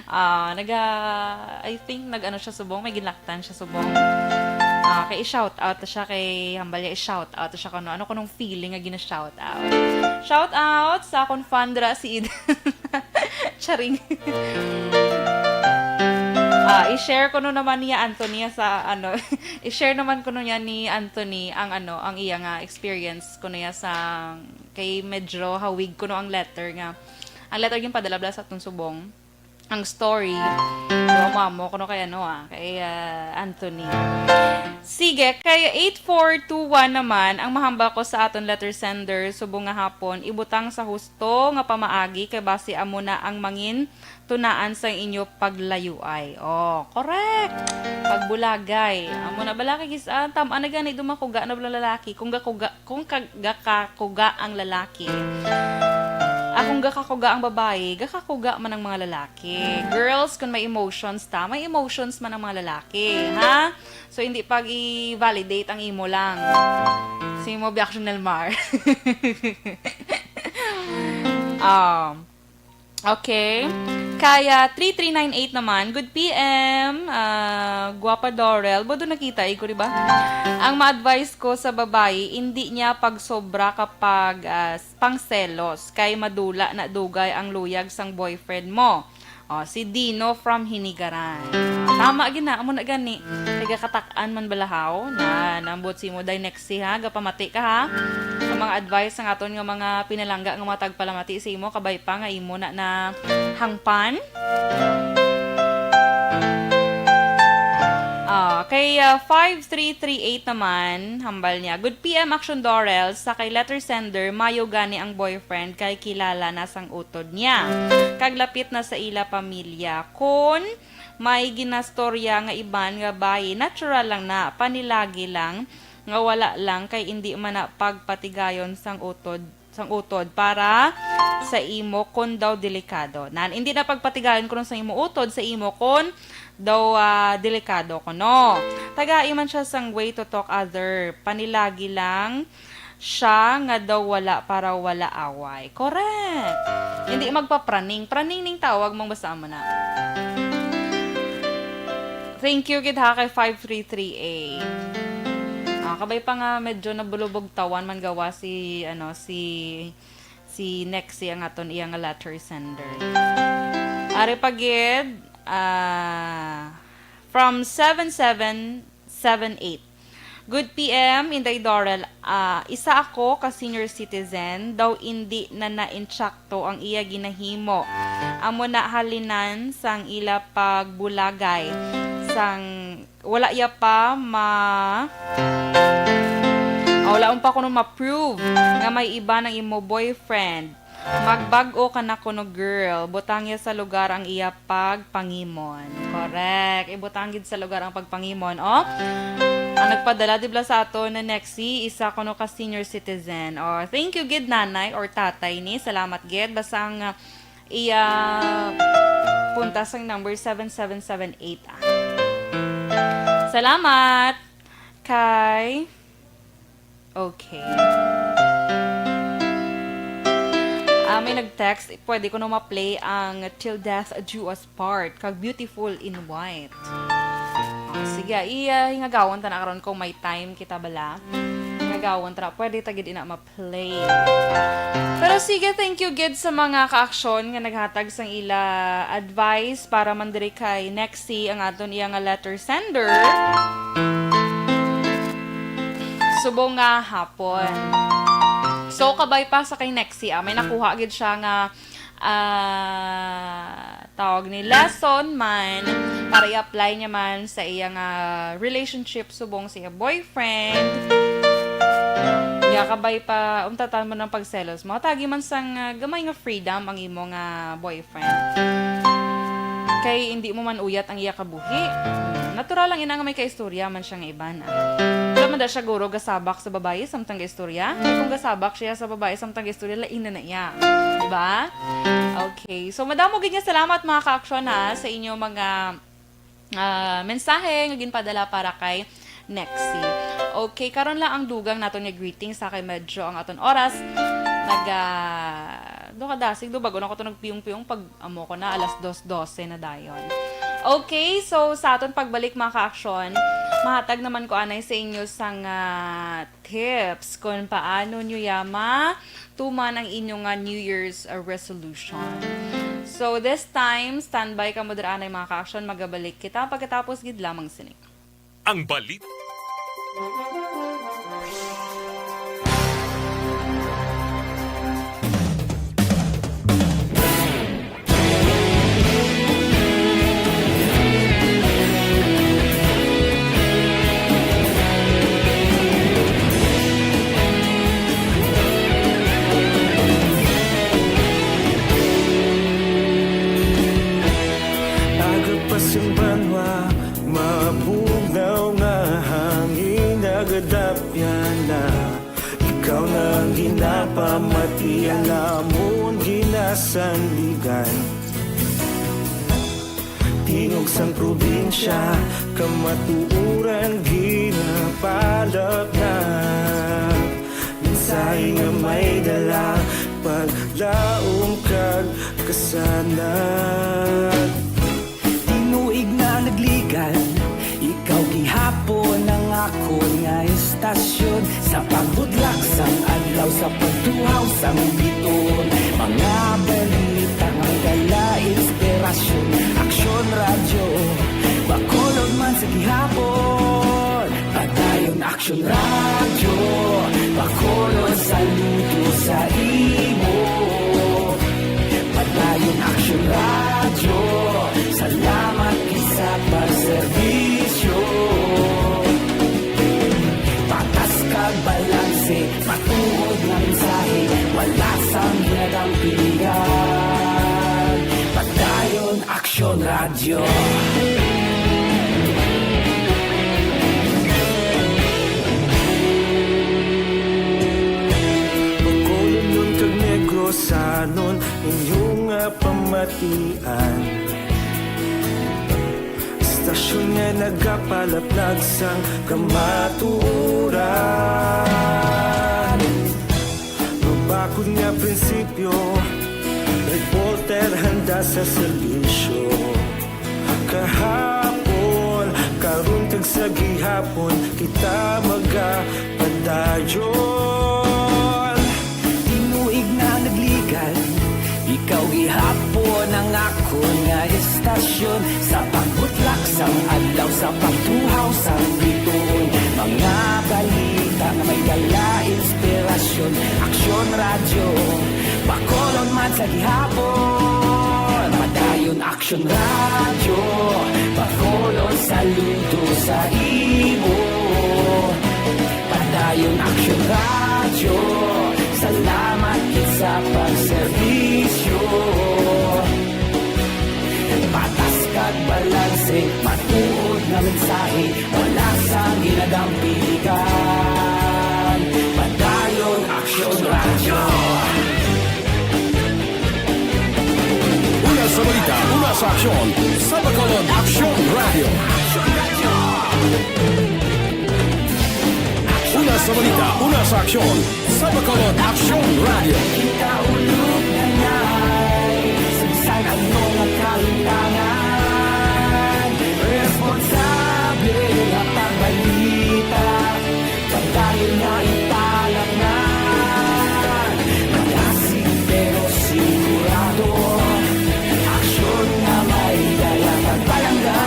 Ah, naga, I think nag-ano siya subong, may ginlaktan siya subong. Ah, kay i-shout out siya, kay hambal niya i-shout out siya kuno. Ano kunong feeling nga gina-shout out? Shout out sa akong fan dira si Eden. Charing. Ah, i-share ko no naman niya Anthony sa ano, i-share naman ko no niya ni Anthony ang ano, ang iya nga experience ko niya sa kay medyo hawig ko no ang letter nga ang letter yung padala bala sa atong subong ang story. Amo ko no kay ano ah, kay ah, Anthony. Sige, kay eight four two one naman ang mahambal ko sa aton letter sender subong nga hapon, ibutang sa husto nga pamaagi kay basi amo na ang mangin tunaan sang inyo paglayuay. Oh, correct. Pagbulagay. Amo na bala kay gis ah, tam-an na gani dumakuga na bala lalaki kung gakuga kung kag gakakuga ang lalaki. Ah, kung gakakuga ang babae, gakakuga man ang mga lalaki. Girls, kung may emotions ta, may emotions man ang mga lalaki, ha? So hindi pag i-validate ang imo lang. Si mo biak Nelmar. um, Okay. Kaya three three nine eight naman, good P M, ah, Guapa Dorel. Bodo nakita, igo, di ba? Ang ma-advise ko sa babae, hindi niya pagsobra kapag ah, pangselos, kay madula na dugay ang luyag sang boyfriend mo. Oh, si Dino from Hinigaran. Tama gina, amo na gani. Kay gakatak-an man balahaw na nambot si mo day next si ha, gapamati ka ha. Ang mga advice sang aton nga mga pinalangga nga mga tagpalamati sa imo, kabay pa nga imo na na hangpan. Ah, kay ah, five three three eight naman, hambal niya, good P M Action Dorel, sa kay letter sender, mayo gani ang boyfriend kay kilala na sang utod niya. Kag lapit na sa ila pamilya. Kun may ginastorya nga iban nga bayi, natural lang na, panilagi lang nga wala lang kay indi man na pagpatigayon sang utod sang utod para sa imo kon daw delikado. Nan, hindi na pagpatigayon kuno sa imo utod sa imo kon daw ah, delikado kuno. Tagai man siya sang way to talk other. Panilagi lang siya nga daw wala para wala away. Correct. Hindi magpapraning. Praning ning tawag mong basta mo na. Thank you gid ha kay five three three A. Ah, kabay pa nga medyo nabulubog tawan man gawa si ano si si Nexi ang aton iya nga letter sender. Ari pa gid ah, from seven seven seven eight. Good P M, Inday Dorel. Ah, isa ako ka senior citizen, daw indi na naintsakto ang iya ginahimo. Amo na halinan sang ila pagbulagay sang wala ya pa ma Ah, wala pa kuno ma-prove nga may iba ang imo boyfriend. Magbag-o ka na kuno, girl. Butang ya sa lugar ang iya pagpangimon. Correct. Ibutang gid sa lugar ang pagpangimon. Oh, ang nagpadala dibla sa ato na Nexi, isa kuno ka senior citizen. Oh, thank you gid nanay or tatay ni. Salamat gid. Basta ang ah, iya punta sang number seven seven seven eight ah. Salamat kay Okay. Ah, may nag-text, pwede ko na ma-play ang Till Death Do Us Part kag Beautiful in White. Ah, sige, i ah, hingagawon ta na karon kung may time kita bala. Hingagawon ta na, pwede ta gid ina ma-play. Pero sige, thank you gid sa mga kaaksyon nga naghatag sang ila advice para man diri kay Nexi ang aton iya nga letter sender. Subong nga hapon. So, kabay pa sa kay Nexi, ah, may nakuha gid siya nga ah, tawag ni lesson man para i-apply niya man sa iya nga relationship subong sa iya boyfriend. Nga kabay pa, untatan mo ng pagselos mo. Tagi man sang ah, gamay nga freedom ang imo nga boyfriend. Kay hindi mo man uyat ang iya kabuhi. Natural lang ina nga may kaistorya man siya nga iban. Ah. Wala man da siya guro gasabak sa babayi samtang gaistorya. Kay kung gasabak siya sa babayi samtang gaistorya, lain na na iya. Di ba? Okay. So, madamo gid nga salamat, mga ka-aksyon, ha, sa inyo mga ah, mensahe nga ginpadala para kay Nexi. Okay, karon lang ang dugang naton nga greetings, ha, kay medyo ang aton oras naga do kadasig do, bago na ko to nagpiyong-piyong pag amo ko na alas dos dose na dayon. Okay, so sa aton pagbalik, mga ka-aksyon, mahatag naman ko anay sa inyo sang ah, tips kung paano nyo ya matuman ang inyo nga New Year's ah, resolution. So this time, standby kamo dira, anay, mga ka-aksyon. Magabalik kita pagkatapos gid lamang sini. Ang balit. Agapas ang banwa, mabugnaw nga hangin, nagadapyan na. Ikaw na ang ginapamati, ang amon ginasandigan. Tingog sang probinsya, kamatuoran ginapalapnag. Mensahe nga may dala, paglaom kag kasanag. Tinuig na nagligan, ikaw gihapon ang akon nga istasyon. Sa pagbutlak sang adlaw, sa pagtuhaw sang bituon, mga balita nga may dala inspirasyon. Aksyon Radyo, Bacolod man sa gihapon. Padayon Aksyon Radyo, Bacolod, saludo sa imo. Padayon Aksyon Radyo, salamat gid sa pagserbisyo. Patas kag balanse, matuod nga mensahe, wala sang ginadampigan. Padayon Aksyon Radyo. Bacolodnon kag Negrosanon, inyo nga pamatian. Istasyon nga nagapalaplag sang kamatuoran. Mabakod nga prinsipyo, reporter handa sa serbisyo. Kahapon, karon, kag sa gihapon, kita magapadayon. Tinuig na nagligan, ikaw gihapon ang akon nga istasyon. Sa pagbutlak sang adlaw, sa pagtuhaw sang bituon, mga balita nga may dala inspirasyon. Aksyon Radyo, Bacolod man sa gihapon. Padayon Aksyon Radyo, Bacolod, saludo sa imo. Padayon Aksyon Radyo, salamat gid sa pagserbisyo. Patas kag balanse, matuod nga mensahe, wala sang ginadampigan. Padayon Aksyon Radyo. Una sa balita, una sa aksyon, sa Bacolod Aksyon Radyo. Una sa balita, una sa aksyon, sa Bacolod Aksyon Radyo. Kita ulog na ngay, sa bisan ano nga kalimtangan, responsable nga pagbalita. Padayon nga ipalangnan, malasig pero sigurado. Aksyon nga may dala kag palangga.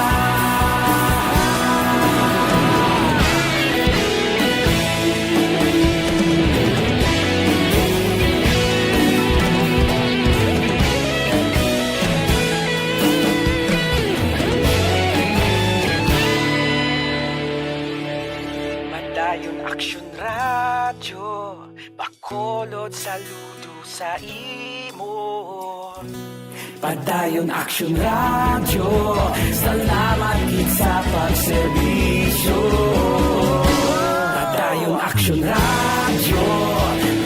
Padayon Aksyon Radyo, Bacolod, saludo sa imo. Padayon Aksyon Radyo, salamat gid sa pagserbisyo. Padayon Aksyon Radyo,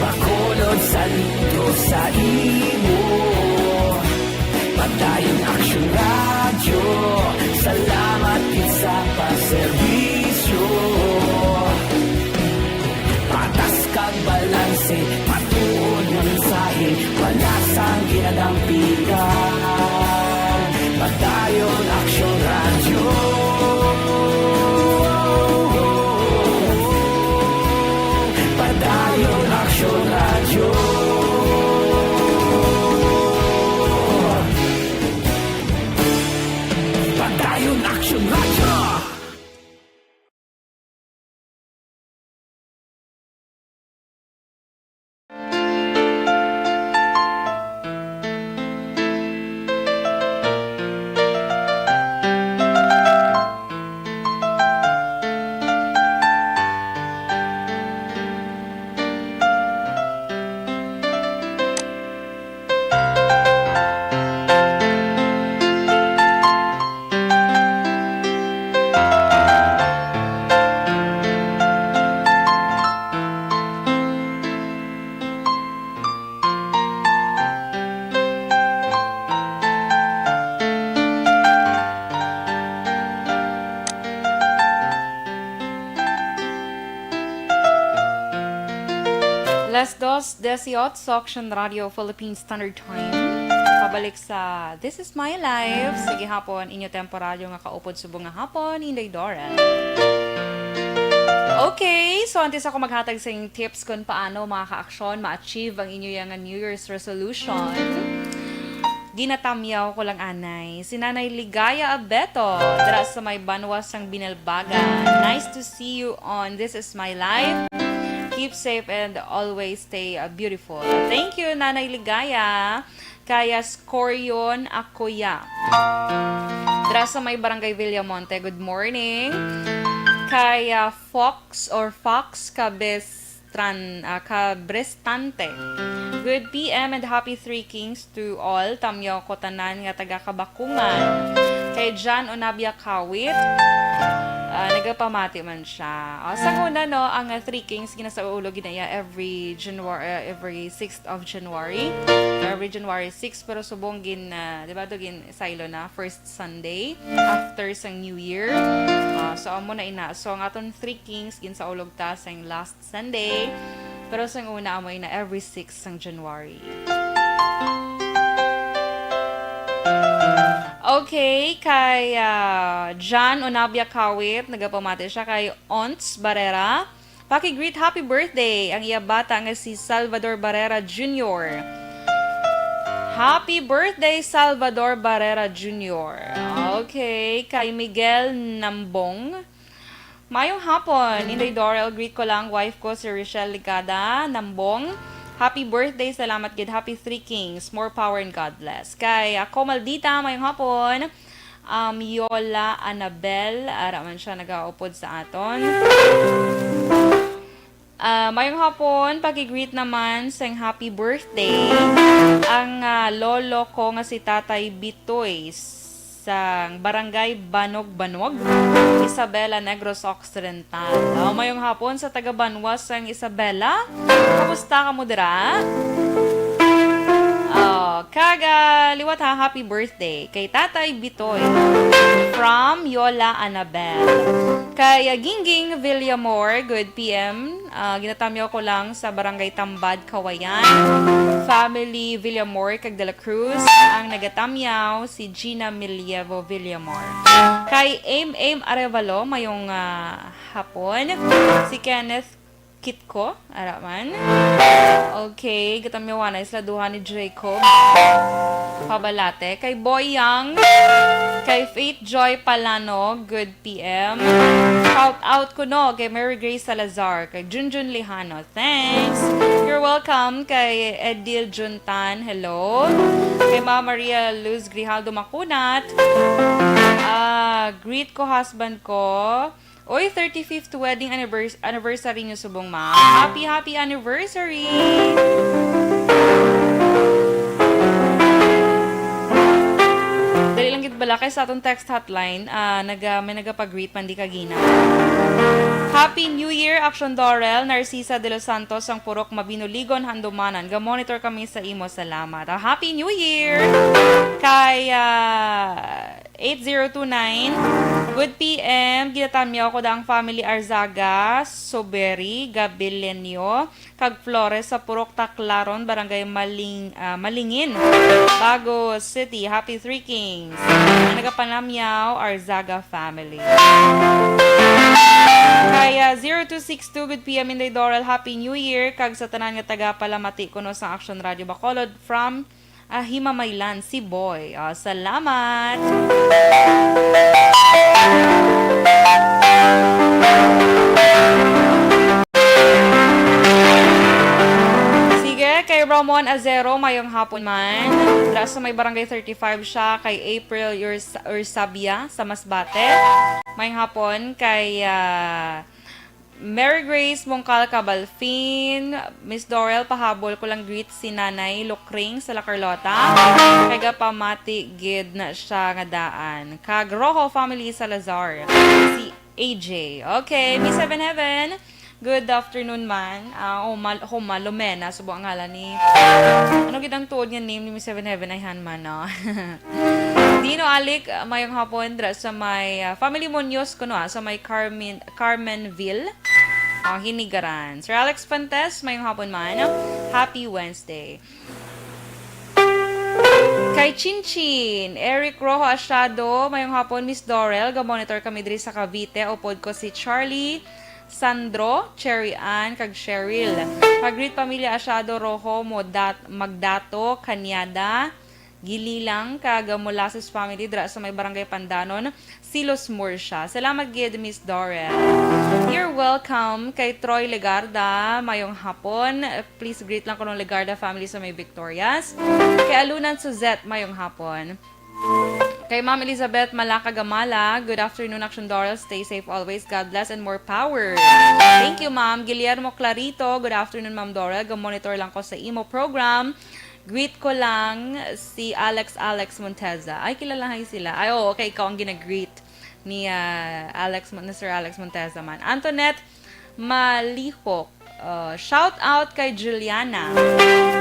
Bacolod, saludo sa imo. Padayon Aksyon Radyo, salamat gid sa pagserbisyo. Patas kag balanse, matuod nga mensahe, wala sang ginadampigan. Padayon Aksyon Radyo. Padayon Aksyon Radyo. Las dos dieciocho, Action Radio Philippine Standard Time. Pabalik sa This Is My Life. Sa gihapon, inyo temporaryo nga kaupod subong nga hapon, Inday Doren. Okay, so antes ako maghatag sa inyong tips kung paano, mga ka-aksyon, ma-achieve ang inyo yang New Year's resolution, ginatamyaw ko lang anay si Nanay Ligaya Abeto, dira sa may banwa sang Binalbagan. Nice to see you on This Is My Life. Keep safe and always stay, uh, beautiful. Thank you, Nanay Ligaya. Kaya Scorion Akoya, dira sa may Barangay Villamonte, good morning. Kaya Fox or Fox Cabestran, ah, Cabrestante, good P M and happy Three Kings to all. Tamyaw ko tanan nga taga Kabakungan. Kay John Onabia Kawit, ah, nagapamati man siya. Ah, sa una, no, ang, ah, Three Kings ginasaulog gid niya every January, ah, every sixth of January. Every January six, pero subong gin, ah, di ba, to gin saylo na, first Sunday after sang New Year. Ah, so, amo na ina. So, ang aton Three Kings, ginsaulog ta sang last Sunday. Pero sang una, amo ina every six sang January. Okay, kay, ah, John Onabia Kawit, nagapamati siya kay Onts Barrera. Paki-greet happy birthday ang iya bata nga si Salvador Barrera Junior. Happy birthday, Salvador Barrera Junior. Okay, kay Miguel Nambong. Mayong hapon, Inday Dorel, greet ko lang wife ko si Rochelle Ligada Nambong. Happy birthday, salamat gid. Happy Three Kings, more power and God bless. Kay ako, Maldita, mayong hapon. Um, Yola Anabel, ara man siya nagaupod sa aton. Ah, mayong hapon, paki-greet naman sang happy birthday ang, ah, lolo ko nga si Tatay Bitoy sang Barangay Banog-Banog, Isabela, Negros Occidental. Oh, mayong hapon sa taga Banwa sang Isabela. Kamusta kamo dira? Oh, kag, ah, liwat ha, happy birthday kay Tatay Bitoy from Yola Anabel. Kay, ah, Gingging Villamor, good P M. Ah, ginatamyaw ko lang sa Barangay Tambad, Kawayan. Family Villamor kag De La Cruz. Ang nagatamyaw, si Gina Milievo Villamor. Kay Aim Aim Arevalo, mayong, ah, hapon. Si Kenneth Kitco, ara man. Okay, gatamyaw anay sila duha ni Jacob Pabalate. Kay Boy Young, kay Faith Joy Palano, good P M. Shout out kuno kay Mary Grace Salazar, kay Junjun Lejano. Thanks. You're welcome kay Edil Juntan. Hello. Kay Ma'am Maria Luz Grijaldo Macunat. Ah, greet ko husband ko. Oy, thirty-fifth wedding annivers-, anniversary niyo subong, ma'am. Happy, happy anniversary! Dali lang gid bala kay sa atong text hotline, ah, naga-, may nagapag-greet man di kagina. Happy New Year, Action Dorel, Narcisa de los Santos, ang Purok Mabinuligon, Handumanan. Ga-monitor kami sa imo. Salamat. Ah, Happy New Year! Kay, ah, eight zero two nine. Good P M, ginatamyaw ko da ang family Arzaga, Soberi, Gabilienyo, kag Flores sa Purok Taclaron, Barangay Maling-, ah, Malingin, Bago City. Happy Three Kings. Ang nagapanamyaw, Arzaga family. Kaya zero two six two, good P M Inday Dorel, Happy New Year, kag sa tanan nga taga-palamati kuno sa Action Radio Bacolod from Ah, Himamaylan, si Boy. Ah, salamat. Sige, kay Ramon Azero, mayong hapon man. Dira sa may Barangay thirty-five siya, kay April Urs-, Ursabia sa Masbate. Mayong hapon kay, ah, Mary Grace Mongcal Cabalfin, Miss Dorel, pahabol ko lang greet si Nanay Lukring sa La Carlota. Kay gapamati gid na siya nga daan. Kag Rojo family Salazar, si A J. Okay, Miss Seven Heaven, good afternoon man. Ah, oh, Mal-, Homa Lomena, subo ang ngalan ni, ano gid ang tuod nga name ni Miss Seven Heaven? Ayhan man, no? Dino Alik, ah, mayong hapon dira sa may, ah, family Munoz kuno, ah, sa may Carmen, Carmenville. Ah, hinigaran. Sir Alex Fuentes, mayong hapon man. Happy Wednesday. Kay Chinchin, Eric Rojo Asiado, mayong hapon, Miss Dorel. Ga-monitor kami diri sa Cavite. Upod ko si Charlie, Sandro, Cherry Ann, kag Cheryl. Pag-greet pamilya Asiado Rojo, mo dat-, Magdato, Cañada, Gililang, kag Molasses family dira sa may Barangay Pandanon, Silos, Murcia. Salamat gid, Miss Dorel. You're welcome. Kay Troy Legarda, mayong hapon. Please greet lang kuno ang Legarda family sa may Victorias. Kay Alunan Suzette, mayong hapon. Kay Ma'am Elizabeth Malaka Gamala, good afternoon, Action Dorel. Stay safe always. God bless and more power. Thank you, Ma'am. Guillermo Clarito, good afternoon, Ma'am Dorel. Ga-monitor lang ko sa imo program. Greet ko lang si Alex, Alex Monteza. Ay, kilalahay sila. Ay, oo, okay, ikaw ang ginag-greet ni, ah, Alex Mon-, ni Sir Alex Monteza man. Antoinette Malihok. Uh, shout out kay Juliana.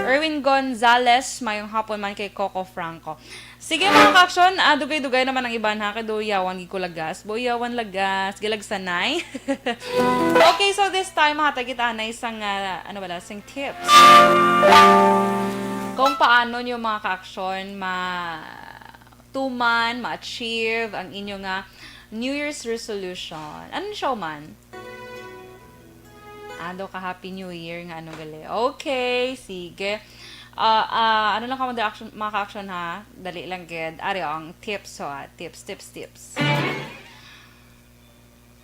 Erwin Gonzalez, mayong hapon man kay Coco Franco. Sige, mga ka-action, ah, dugay-dugay naman ang iban, ha, kay do yawan gid ko lagas. Bo, yawan lagas, gilagsanay. Okay, so this time, mahatag kita anay sang, ah, ano bala, sing tips. Kung paano nyo, mga ka-action, ma-, tuman, ma-achieve ang inyo nga New Year's resolution. Ano siya man? Ado ka Happy New Year nga ano gali. Okay, sige. Ah, ah, ano lang kamo, mga ka-action, ha? Dali lang gid. Ari ang tips, ho, ah. Tips, tips, tips.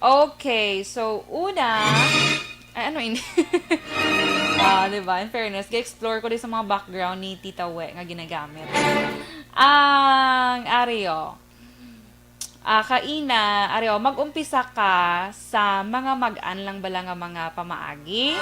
Okay, so una, ay, ano ini? Ah, di ba? In fairness, ga-explore ko din sa mga background ni Tita We nga ginagamit. Ang, ari, oh. Ah, kaina, ari, oh, mag-umpisa ka sa mga mag-an lang bala nga mga pamaagi.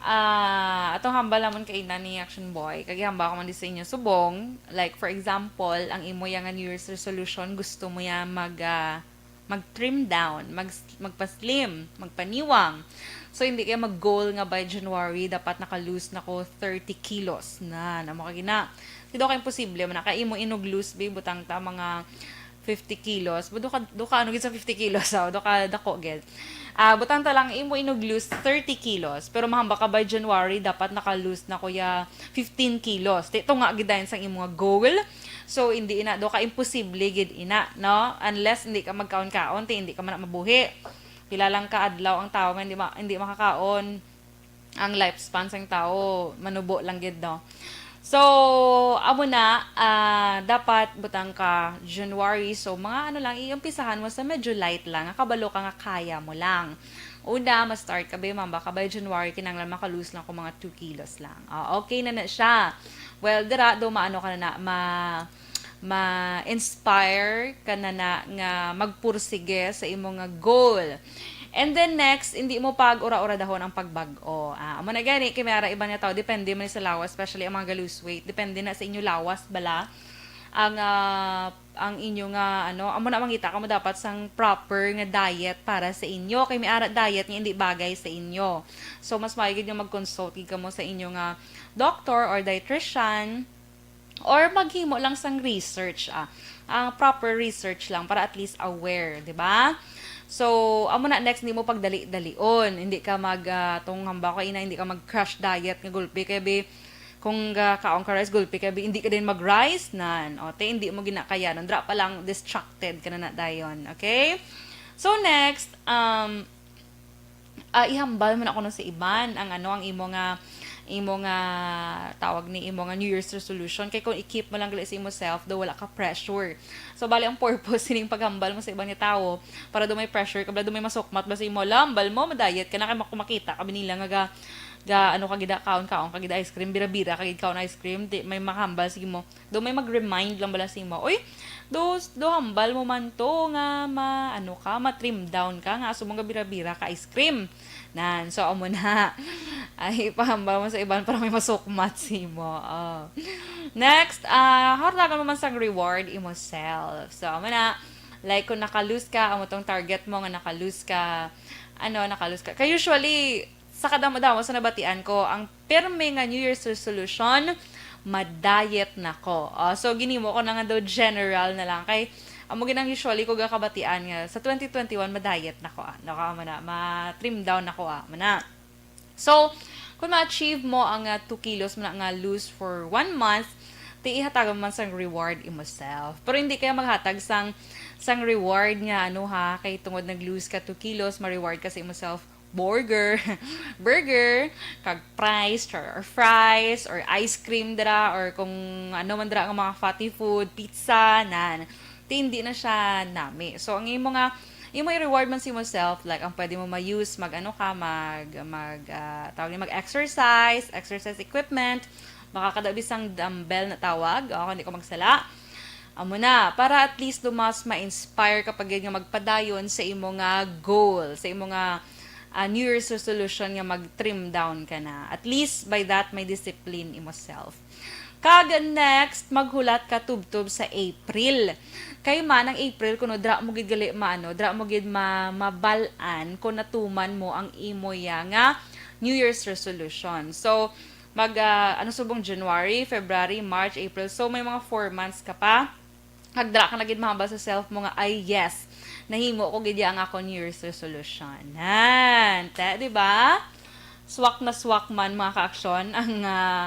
Ah, atong hambal namon kaina ni Action Boy, kag ihambal ko man di sa inyo subong. Like, for example, ang imo yang nga New Year's resolution, gusto mo ya mag, ah, mag-trim down, mag, magpa-slim, magpaniwang. So, hindi kaya mag-goal nga by January, dapat naka-lose na ko thirty kilos. Na, namo ka gina. Di daw ka imposible, man, naka imo inog lose, be, butang ta mga fifty kilos. Bu-, do ka, do ka, ano gid sa fifty kilos, oh, do ka dako gid. Ah, butang ta lang imo inog lose thirty kilos, pero mahamba ka by January, dapat naka-lose na ko ya fifteen kilos. Di, tunga gid dayon sang imo nga goal. So, hindi ina, do ka imposible gid ina, no? Unless hindi ka magkaon-kaon, ti hindi ka man na mabuhi. Pila lang ka adlaw ang tao nga hindi ma-, hindi makakaon. Ang lifespan sang tao, manubo lang gid, no? So, amo na, ah, dapat butang ka January. So, mga ano lang, iumpisahan mo sa medyo light lang, nga kabalo ka nga kaya mo lang. Una, ma-start ka, be, mamba ka, by January, kinahanglan maka-lose lang ko mga two kilos lang. Ah, okay na na siya. Well, dira, do maano ka na na, ma-, ma-inspire ka na na nga magpursige sa imo nga goal. And then next, hindi mo pag-ura-uradahon ang pagbag-o. Ah, amo na gani, kay may ara iban nga tao, depende man sa lawas, especially ang mga ga-lose weight. Depende na sa inyo lawas bala. Ang, ah, ang inyo nga, ano, amo na mangita ka mo dapat sang proper nga diet para sa inyo. Kay may ara diet nga hindi bagay sa inyo. So, mas maayo gid nga mag-consult gid kamo sa inyo nga doctor or dietitian. Or maghimo lang sang research, ah. Ang proper research lang para at least aware, di ba? So, amo na next, hindi mo pagdali-dalion. Hindi ka mag, ah, tong hamba ko ina, hindi ka mag-crash diet nga gulpi. Kaya, be, kung ga-, kaon ka rice, gulpi ka, be, hindi ka din mag-rice, nan. O, te, hindi mo ginakaya. Nandra pa lang, distracted ka na na dayon. Okay? So, next, um, ah, ihambal mo na kuno sa iban ang ano, ang imo nga, imo nga, tawag ni, imo nga New Year's resolution. Kay kung i-keep mo lang gali sa imo self, daw wala ka pressure. So, bali ang purpose sining paghambal mo sa iban nga tawo, para daw may pressure ka, para daw may masukmat ba sa imo. Hala, hambal mo, ma-diet ka na, kay mak-, makita ka ba nila nga ga, ga, ano ka gida, kaon, kaon ka gida ice cream, bira-bira ka gid kaon ice cream, di may makahambal, sige mo. Do may mag-remind lang bala sa imo, "Uy, do, do hambal mo man to nga ma-, ano ka, ma-trim down ka, nga asa mo nga bira-bira ka ice cream." Nan, so, amo na. Ay, ipahambal mo sa iban para may masukmat sa imo. Oh. Next, ah, hartagan mo man sang reward imo self. So, amo na. Like, kung naka-lose ka, amo tong target mo nga naka-lose ka, ano, naka-lose ka. Kay usually, sa kadamo-damo sa nabatian ko, ang pirmi nga New Year's resolution, ma-diet na ko. Oh, so, ginimo ko na nga daw general na lang. Kay, Amo gid ang usually ko gakabatian nga sa twenty twenty-one, ma-diet na ko, ah. No, ka mo na, ma-trim down na ko, ah. Mo na. So, kung ma-achieve mo ang, ah, two kilos mo na nga lose for one month, ti ihatagan man sang reward imo self. Pero hindi kaya maghatag sang, sang reward nga, ano ha, kay tungod nag-lose ka two kilos, ma-reward ka sa imo self, burger, burger, kag fries, or, or fries, or ice cream dira, or kung ano man dira nga mga fatty food, pizza, nan. Ti hindi na siya nami. So, ang imo nga, imo i-reward man sa imo self, like, ang pwede mo ma-use, mag-ano ka, mag, mag, ah, tawag niya, mag-exercise, exercise equipment, makakadawat sang dumbbell na tawag, o, kung di ko magsala. Amo na, para at least dumas ma-inspire ka pa gid nga magpadayon sa imo nga goal, sa imo nga, ah, New Year's resolution nga mag-trim down ka na. At least by that, may discipline imo self. Kag next, maghulat ka tubtob sa April. Kay man ang April, kuno dra mo gid gali maano, dra mo gid ma-, mabal-an kung natuman mo ang imo ya nga New Year's resolution. So, mag, ah, ano subong, January, February, March, April. So, may mga four months ka pa. Kag dra ka na gid mahambal sa self mo nga, "Ay, yes, nahimo ko gid ya ang akon New Year's resolution." Nan, te, di ba? Swak na swak man, mga ka-aksyon, ang, ah,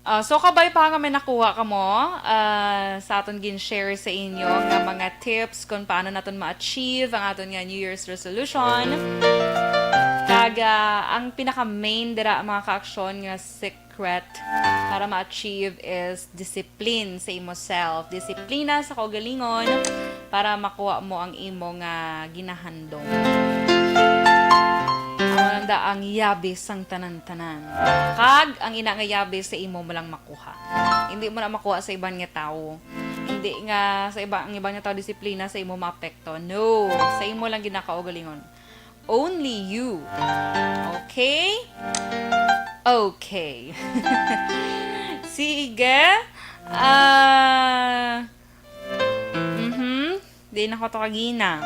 Ah, so, kabay pa nga may nakuha kamo, ah, sa aton gin-share sa inyo nga mga tips kung paano naton ma-achieve ang aton nga New Year's resolution. Kag, ah, ang pinaka-main dira, mga ka-aksyon, nga secret para ma-achieve is discipline sa imo self. Disiplina sa kaugalingon para makuha mo ang imo nga ginahandom. Amo lang da ang yabi sang tanan-tanan. Kag ang ina nga yabi sa imo mo lang makuha. Hindi mo na makuha sa iban nga tawo. Hindi nga sa iba, ang iban nga tawo disiplina sa imo maapekto. No, sa imo lang gid na kaugalingon. Only you. Okay? Okay. Sige. Ah, mhm. Di na ko to kagina.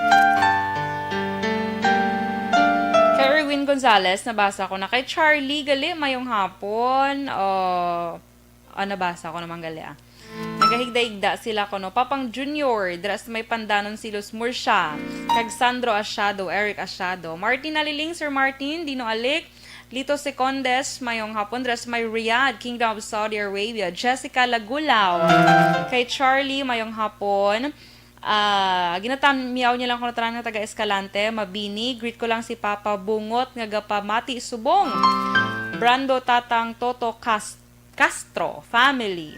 Kay Erwin Gonzalez, nabasa ko na. Kay Charlie, gali, mayong hapon. Oh, ah, nabasa ko naman, gali, ah. Nagahigda-higda sila kuno. Papang Junior, dira sa may Pandanon, Silos, Murcia. Kag Sandro Asiado, Eric Asiado. Martin Aliling, Sir Martin, Dino Alic, Lito Secondes, mayong hapon, dira sa may Riyadh, Kingdom of Saudi Arabia. Jessica Lagulaw, kay Charlie, mayong hapon. Ah, ginatamyaw niya lang kuno tanan nga taga Escalante, Mabini. Greet ko lang si Papa Bungot nga gapamati subong. Brando, Tatang Toto Cas-, Castro family.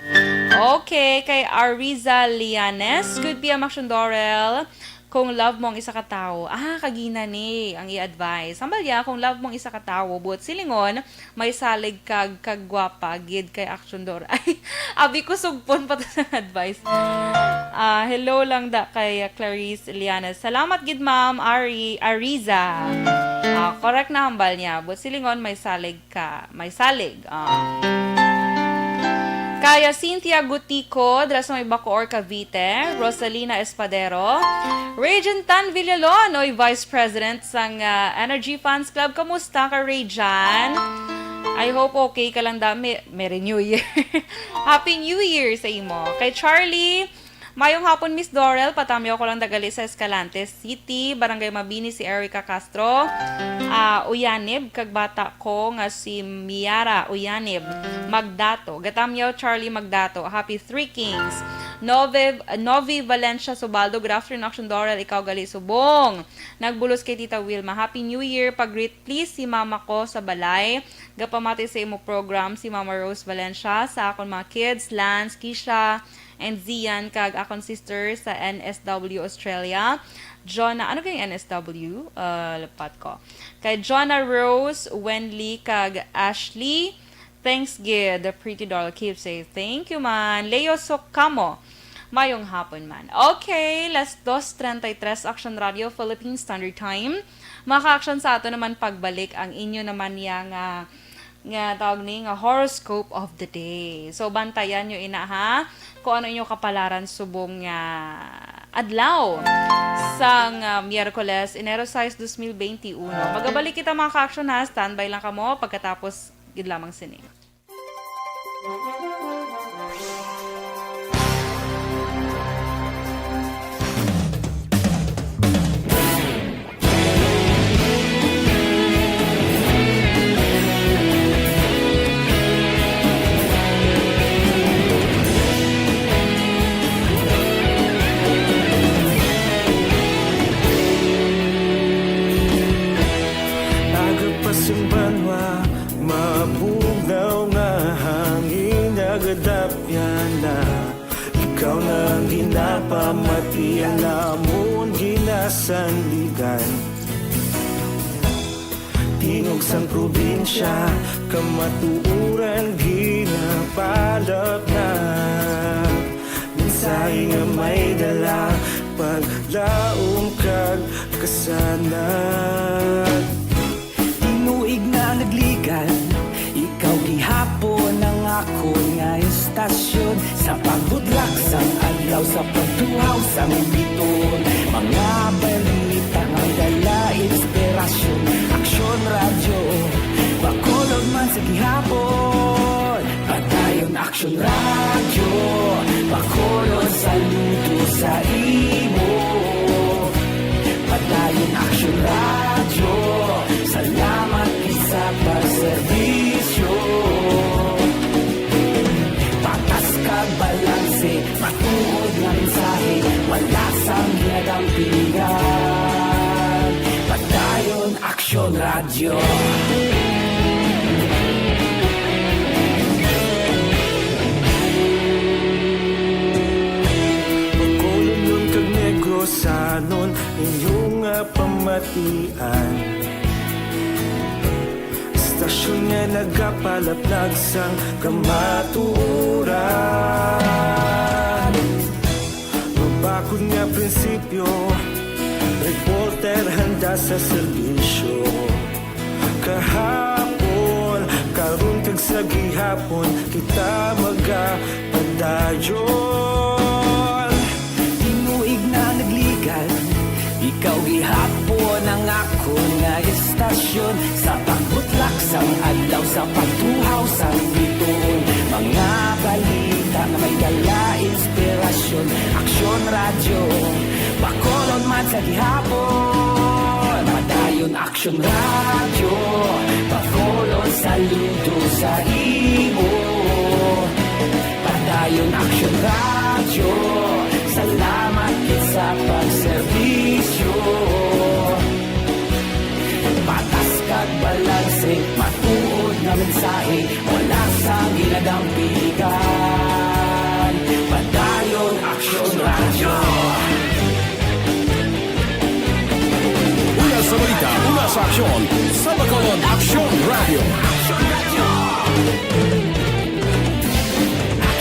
Okay, kay Ariza Lianes, good P M Action Dorel. Kung love mo ang isa ka tawo, ah, kagina ni ang i-advise. Hambal ya, kung love mo ang isa ka tawo, buot silingon, may salig kag, kag gwapa gid kay Action Dor. Ay, abi ko sugpon pa to sa advice. Ah, hello lang da kay, ah, Clarice Liana. Salamat gid, Ma'am Ari, Ariza. Ah, correct na hambal niya. Buot silingon, may salig ka, may salig. Ah. Kaya Cynthia Gutico, dira sa may Bacoor, Cavite, Rosalina Espadero, Regent Tan Villalon, oy, Vice President sang, ah, Energy Fans Club. Kamusta ka, Rejan? I hope okay ka lang da. Me-, Merry New Year. Happy New Year sa imo. Kay Charlie, mayong hapon, Miss Dorel. Patamyaw ko lang da gali sa Escalante City, Barangay Mabini, si Erica Castro. Ah, uyanib kag bata ko nga si Miara Uyanib Magdato. Gatamyaw Charlie Magdato. Happy Three Kings. Nove, Novi Valencia Subaldo. Good afternoon, Action Dorel. Ikaw gali subong. Nagbulos kay Tita Wilma. Happy New Year. Pag-greet, please, si mama ko sa balay. Gapamati sa imo program si Mama Rose Valencia, sa akon mga kids, Lance, Kisha, and Zian, kag akon sister sa N S W Australia, Jonah. Ano kay N S W? Ah, lapat ko. Kay Jonah Rose, Wenley, kag Ashley. Thanks gid, the pretty doll. Keep safe. Thank you man. Leo Sokamo. Mayong hapon man. Okay, las dos treinta y tres, Action Radio Philippine Standard Time. Mga ka-action, sa ato naman pagbalik ang inyo naman ya nga, nga tawag ni, nga horoscope of the day. So, bantayan nyo ina, ha, kung ano inyo kapalaran subong nga adlaw sang, ah, Miyerkules, Enero sais, dos mil benti uno. Magabalik kita, mga ka-aksyon, ha. Standby lang kamo pagkatapos gid lamang sini. Aga pa sing banwa, mabugnaw nga hangin nagadapyan na. Ikaw na ang ginapamatian namon ginasandigan. Tingog sang probinsya, kamatuoran ginapalapnag. Mensahe nga may dala, paglaom kag kasanag. Tinuig na nagligan, ikaw gihapon ang akon nga estasyon. Sa pagbudlak sang adlaw, sa pagtuhaw sang biton, mga balita nga may dala inspirasyon. Aksyon Radyo, Bacolod man sa gihapon. Padayon Aksyon Radyo, Bacolod, saludo sa imo. Padayon Aksyon Radyo, salamat gid sa pagserbisyo. Patas kag balanse, matuod nga mensahe, wala sang ginadampigan. Padayon Aksyon Radyo. Bacolodnon kag Negrosanon, inyo nga pamatian. Estasyon nga nagapalaplag sang kamatuoran. Mabakod nga prinsipyo, reporter handa sa serbisyo. Kahapon, karon kag sa gihapon, kita magapadayon. Tinuig na nagligan, ikaw gihapon ang akon nga estasyon. Sa pagbutlak sang adlaw, sa pagtuhaw sang bituon, mga balita nga may dala inspirasyon. Aksyon Radyo, Bacolod man sa gihapon. Padayon Aksyon Radyo, Bacolod, saludo sa imo. Padayon Aksyon Radyo, salamat gid sa pagserbisyo. Patas kag balanse, matuod nga mensahe, wala sang ginadampigan. Padayon Aksyon Radyo. Una sa balita, una sa aksyon, sa Bacolod Aksyon Radyo.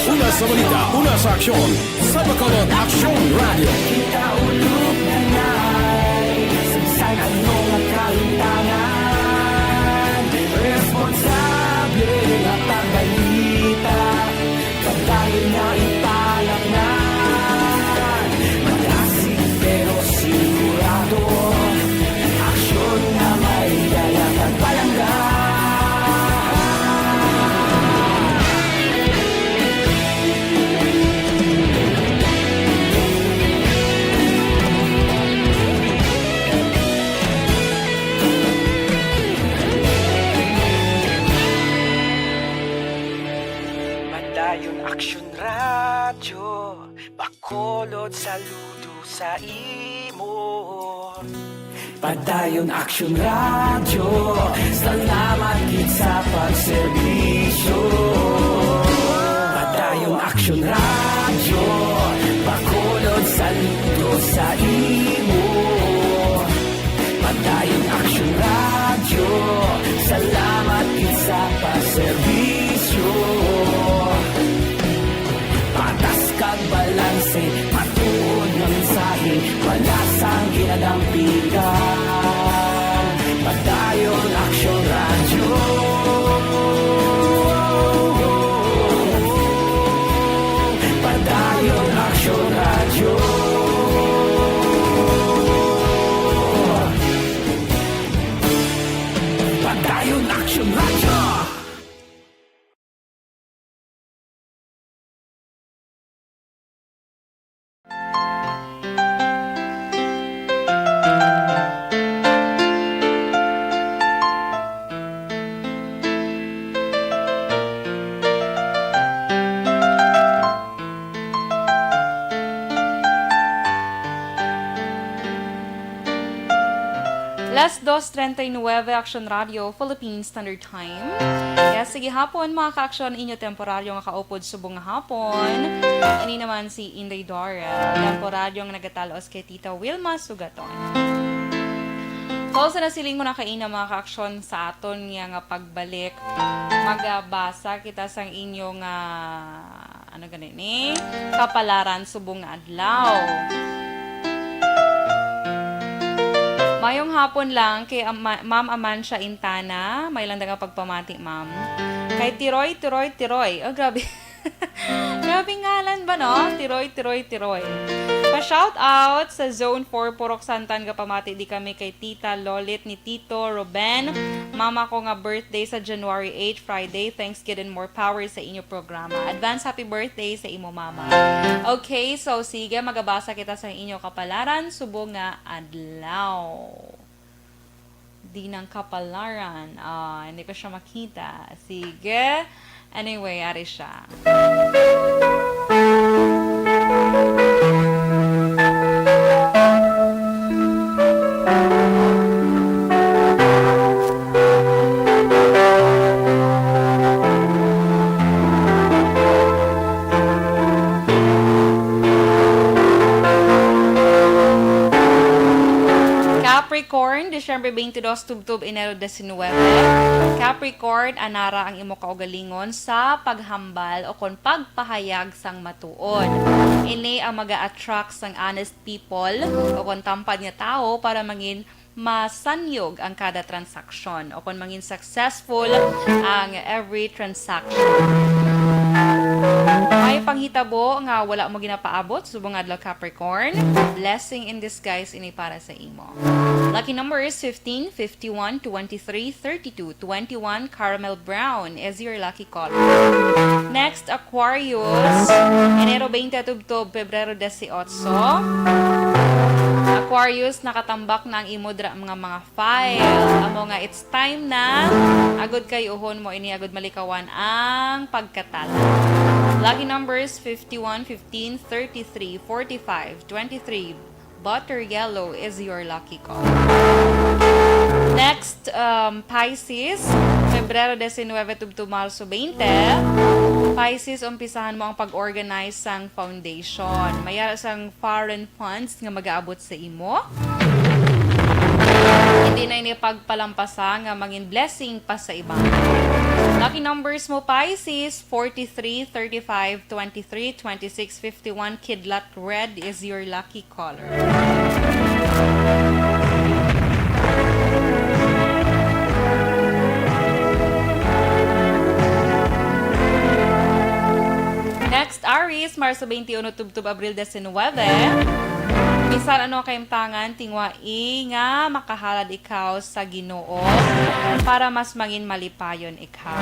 Una sa balita, una sa aksyon, sa Bacolod Aksyon Radyo. Kita ulog na nay, sa bisan ano nga kahimtangan, responsable nga pagbalita, padayon nga ipalapnan. Malasig pero sigurado, aksyon nga may dala kag palangga. Padayon Aksyon Radyo, Bacolod, saludo sa imo. Padayon Aksyon Radyo, salamat gid sa pagserbisyo. Padayon Aksyon Radyo, Bacolod, saludo sa imo. Padayon Aksyon Radyo, salamat gid sa pagserbisyo. Patas kag balanse, matuod nga mensahe, wala sang ginadampigan. Padayon Aksyon Radyo. Padayon Aksyon Radyo. Alas dos treinta y nueve, Action Radio, Philippine Standard Time. Yes, sige hapon, mga ka-aksyon, inyo temporaryo nga kaupod subong nga hapon. Ini naman si Inday Dora, temporaryo nga nagatalos kay Tita Wilma Sugaton. So, sa nasiling mo na kaina, mga ka-aksyon, sa aton nga, nga pagbalik, magabasa kita sang inyo nga, ano gani ni? Kapalaran subong nga adlaw. Mayong hapon lang kay Ama-, Ma'am Amancia Intana. May lang nga pagpamati, Ma'am. Kay Tiroy, Tiroy, Tiroy. Oh, grabe. Grabe ngalan ba, no? Tiroy, Tiroy, Tiroy. Pa-shout out sa Zone four, Purok Santan, gapamati di kami kay Tita Lolit ni Tito Ruben. Mama ko nga birthday sa January eight, Friday. Thanks, gid, and more power sa inyo programa. Advance happy birthday sa imo mama. Okay, so sige, magabasa kita sa inyo kapalaran subong nga adlaw. Di nang kapalaran. Ah, hindi ko siya makita. Sige. Anyway, ari siya. Capricorn, Disyembre twenty-two, tubtob Enero diecinuebe. Capricorn, anara ang imo kaugalingon sa paghambal o kon pagpahayag sang matuod. Ini ang maga-attract sang honest people o kon tampad nga tawo para mangin masanyog ang kada transaksyon o kon mangin successful ang every transaction. May panghitabo nga wala mo ginapaabot subong adlaw, Capricorn. Blessing in disguise ini para sa imo. Lucky number is fifteen, fifty-one, twenty-three, thirty-two, twenty-one. Caramel brown is your lucky color. Next, Aquarius. Enero twenty tubtob Pebrero dieciocho. Aquarius, nakatambak na ang imo dra-, mga, mga file. Amo nga, it's time na. Agod kay uhon mo ini, agod malikawan ang pagkatala. Lucky numbers, fifty-one, fifteen, thirty-three, forty-five, twenty-three. Butter yellow is your lucky color. Next, um, Pisces, Pebrero diecinuebe tubtob Marso twenty. Pisces, umpisahan mo ang pag-organize sang foundation. May ara sang foreign funds nga magaabot sa imo. Hindi na ini pagpalampasa nga mangin blessing pa sa iban. Lucky numbers mo, Pisces, forty-three, thirty-five, twenty-three, twenty-six, fifty-one. Kidlat red is your lucky color. Next, Aries, Marso twenty-one tubtob Abril diecinuebe. Bisan ano kaimtangan, tingwai nga makahalad ikaw sa Ginoo para mas mangin malipayon ikaw.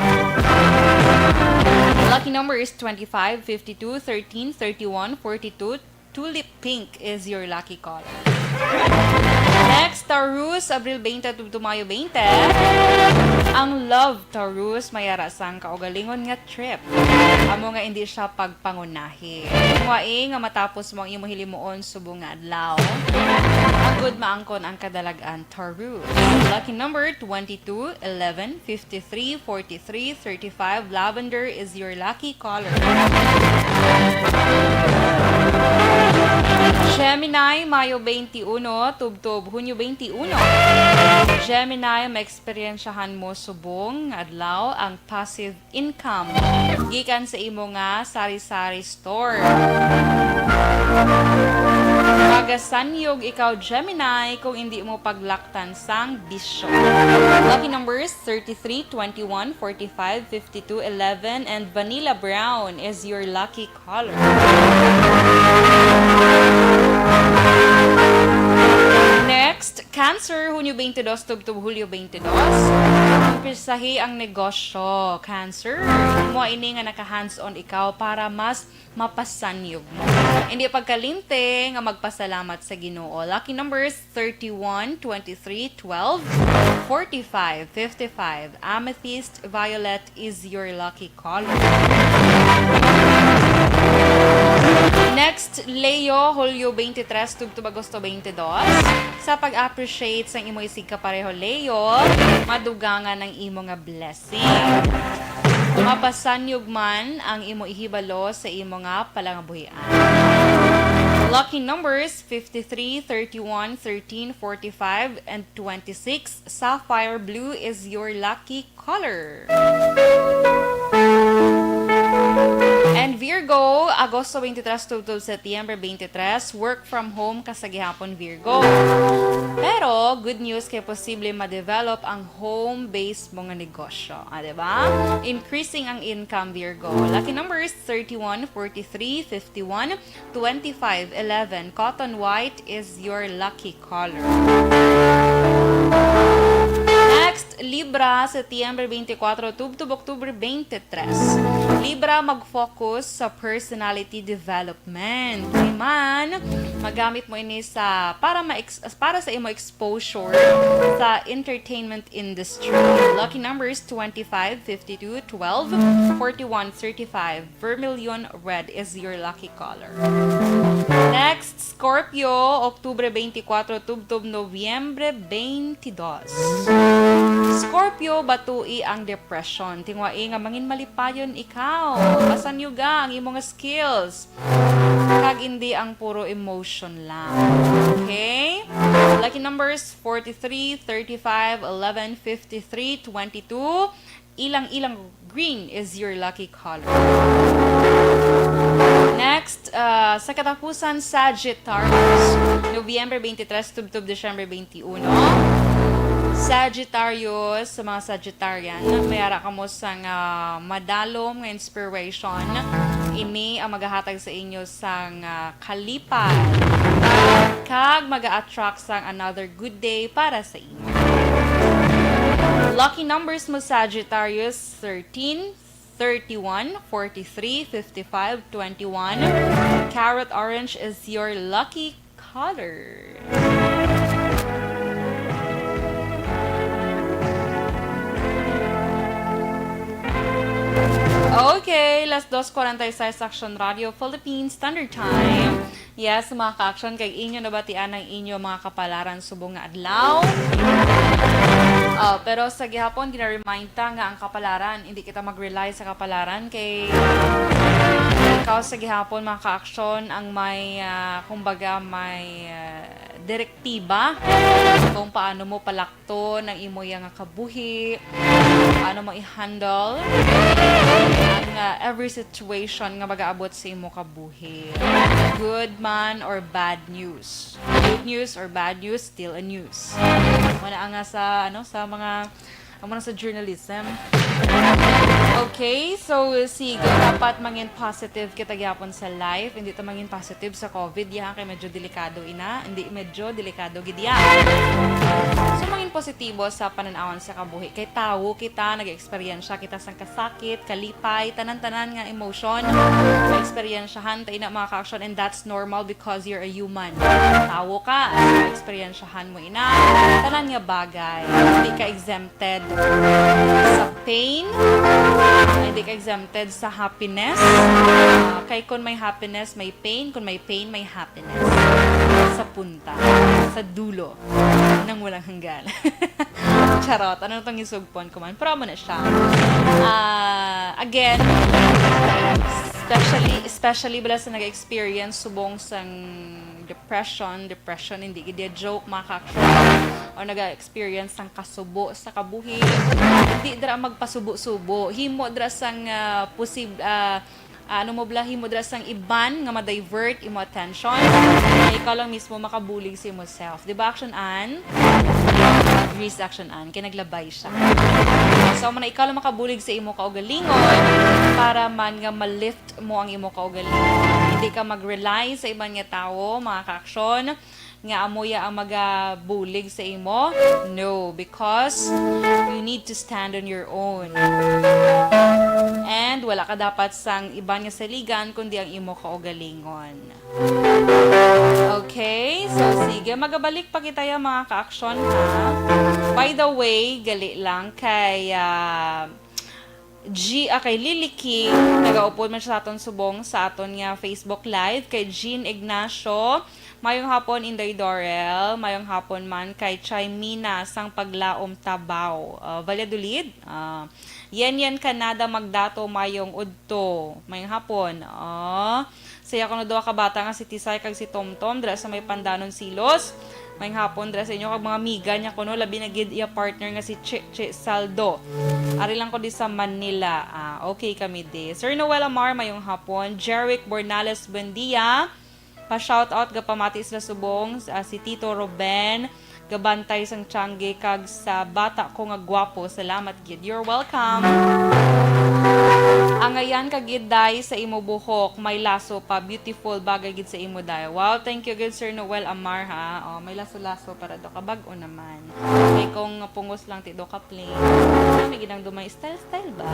Lucky number is twenty-five, fifty-two, thirteen, thirty-one, forty-two. Tulip pink is your lucky color. Next, Taurus, Abril twenty tubtob Mayo twenty. Ang love, Taurus, may ara sang kaugalingon nga trip. Amo nga hindi siya pagpangunahi. Tingwai nga matapos mo ang imo hilimuon subong nga adlaw. Agud maangkon ang kadalag-an, Taurus. Lucky number, twenty-two, eleven, fifty-three, forty-three, thirty-five. Lavender is your lucky color. Gemini, Mayo twenty-one tubtob Hunyo twenty-one. Gemini, maeksperiensyahan mo subong nga adlaw ang passive income gikan sa imo nga sari-sari store. Magasanyog ikaw, Gemini, kung hindi mo paglaktan sang bisyo. Lucky numbers, thirty-three, twenty-one, forty-five, fifty-two, eleven, and vanilla brown is your lucky color. Next, Cancer, Hunyo twenty-two tubtob Hulyo twenty-two. Umpisahi ang negosyo, Cancer. Imo ini nga naka-hands-on ikaw para mas mapasanyog mo. Hindi pagkalimti nga magpasalamat sa Ginoo. Lucky numbers, thirty-one, twenty-three, twelve, forty-five, fifty-five. Amethyst violet is your lucky color. Next, Leo, Hulyo twenty-three tubtob Agosto twenty-two. Sa pag-appreciate sang imo isigkapareho, Leo, madugangan ang imo nga blessing. Mapasanyog man ang imo ihibalo sa imo nga palangabuhian. Lucky numbers, fifty-three, thirty-one, thirteen, forty-five, and twenty-six. Sapphire blue is your lucky color. And Virgo, Agosto twenty-three tubtob Setyembre twenty-three, work from home ka sa gihapon, Virgo. Pero good news kay posible ma-develop ang home-based mo nga negosyo, ah, di ba? Increasing ang income, Virgo. Lucky numbers, thirty-one, forty-three, fifty-one, twenty-five, eleven. Cotton white is your lucky color. Next, Libra, Setyembre twenty-four tubtob October twenty-three. Libra, mag-focus sa personality development. Kay man, magamit mo ini sa, para ma para sa imo exposure sa entertainment industry. Lucky numbers, twenty-five, fifty-two, twelve, forty-one, thirty-five. Vermilion red is your lucky color. Next, Scorpio, October twenty-four tubtob Nobyembre twenty-two. Scorpio, batui ang depression. Tingwai nga mangin malipayon ikaw. Pasanyuga ang imo nga skills. Kag hindi ang puro emotion lang. Okay? Lucky numbers, forty-three, thirty-five, eleven, fifty-three, twenty-two. Ilang-ilang green is your lucky color. Next, uh, sa katapusan, Sagittarius. Nobyembre twenty-three tubtob Disyembre twenty-uno. Sagittarius, sa mga Sagittarian, may ara kamo sang, uh, madalom nga inspiration. Ini ang magahatag sa inyo sang, uh, kalipay kag maga-attract sang another good day para sa imo. Lucky numbers mo, Sagittarius, thirteen, thirty-one, forty-three, fifty-five, twenty-one. Carrot orange is your lucky color. Okay, las dos cuarenta y seis, Action Radio Philippines Standard Time. Yes, mga ka-action, kay inyo nabatian ang inyo mga kapalaran subong nga adlaw. Ah, pero sa gihapon, gina-remind ta nga ang kapalaran, hindi kita mag-rely sa kapalaran kay ikaw sa gihapon, mga ka-action, ang may, ah, kumbaga, may, ah, direktiba kung paano mo palakton ang imo ya nga kabuhi, paano mo i-handle ang, ah, every situation nga mag-aabot sa imo kabuhi. Good man or bad news. Good news or bad news, still a news. Wala nga sa, ano, sa mga, amo na sa journalism. Okay, so sige, dapat mangin positive kita gyapon sa life. Hindi ta mangin positive sa COVID, ya, kay medyo delikado ina. Hindi, medyo delikado gid ya. So, mangin positibo sa panan-awon sa kabuhi. Kay tawo kita, nag-eksperyensya kita sang kasakit, kalipay, tanan-tanan nga emotion. Maeksperyensyahan ta ina, mga ka-action, and that's normal because you're a human. Tawo ka, so eksperyensyahan mo ina tanan nga bagay. Hindi ka exempted sa pain, hindi ka exempted sa happiness. Ah, kay kung may happiness, may pain. Kung may pain, may happiness. Sa punta, sa dulo ng walang hanggan. Charot, ano tong isugpon ko man? Pero amo na siya. Ah, again, especially, especially bala sa nag-experience subong sang depression, depression, hindi gid ya joke, mga ka-action, o nag-experience sang kasubo sa kabuhi, hindi dira magpasubo-subo. Himo dira sang, ah, posib-, ah, ah, ano mo bala, himo dira sang iban nga ma-divert imo attention. Nga ikaw lang mismo makabulig sa imo self. Di ba, Action Ann? Agrees, Action Ann. Kay naglabay siya. So, amo na, ikaw lang makabulig sa imo kaugalingon para man nga ma-lift mo ang imo kaugalingon. Hindi ka mag-rely sa iban nga tawo, mga ka-action, nga amo ya ang magabulig sa imo. No, because you need to stand on your own. And wala ka dapat sang iban nga saligan, kundi ang imo kaugalingon. Okay, so sige, magabalik pa kita ya, mga ka-action, ha. By the way, gali lang kay, ah, G, ah, kay Lily King, nagaupod man siya sa aton subong sa aton nga Facebook Live. Kay Jean Ignacio, mayong hapon, Inday Dorel. Mayong hapon man kay Chimina sang Paglaom, Tabaw. Ah, Valladolid. Ah, Yen Yen Canada Magdato, mayong udto. Mayong hapon. Ah, Saya kuno duha ka bata nga si Tisay kag si Tomtom dira sa may Pandanon Silos. Mayong hapon dira sa inyo kag mga amiga niya kuno, labi na gid iya partner nga si Che Che Saldo. Ari lang ko di sa Manila. Ah, okay kami di. Sir Noel Amar, mayong hapon. Jeric Bornales, buen dia. Pa-shoutout, gapamati sila subong, ah, si Tito Ruben, gabantay sang tiangge kag sa bata ko nga gwapo. Salamat gid. You're welcome. Angayan ka gid, day, sa imo buhok. May laso pa. Beautiful. Bagay gid sa imo, day. Wow, thank you gid, Sir Noel Amar, ha. Oh, may laso-laso para do ka. Bag-o naman. Kay kung pungos lang, ti do ka plain. Kami ginang dumay style-style ba?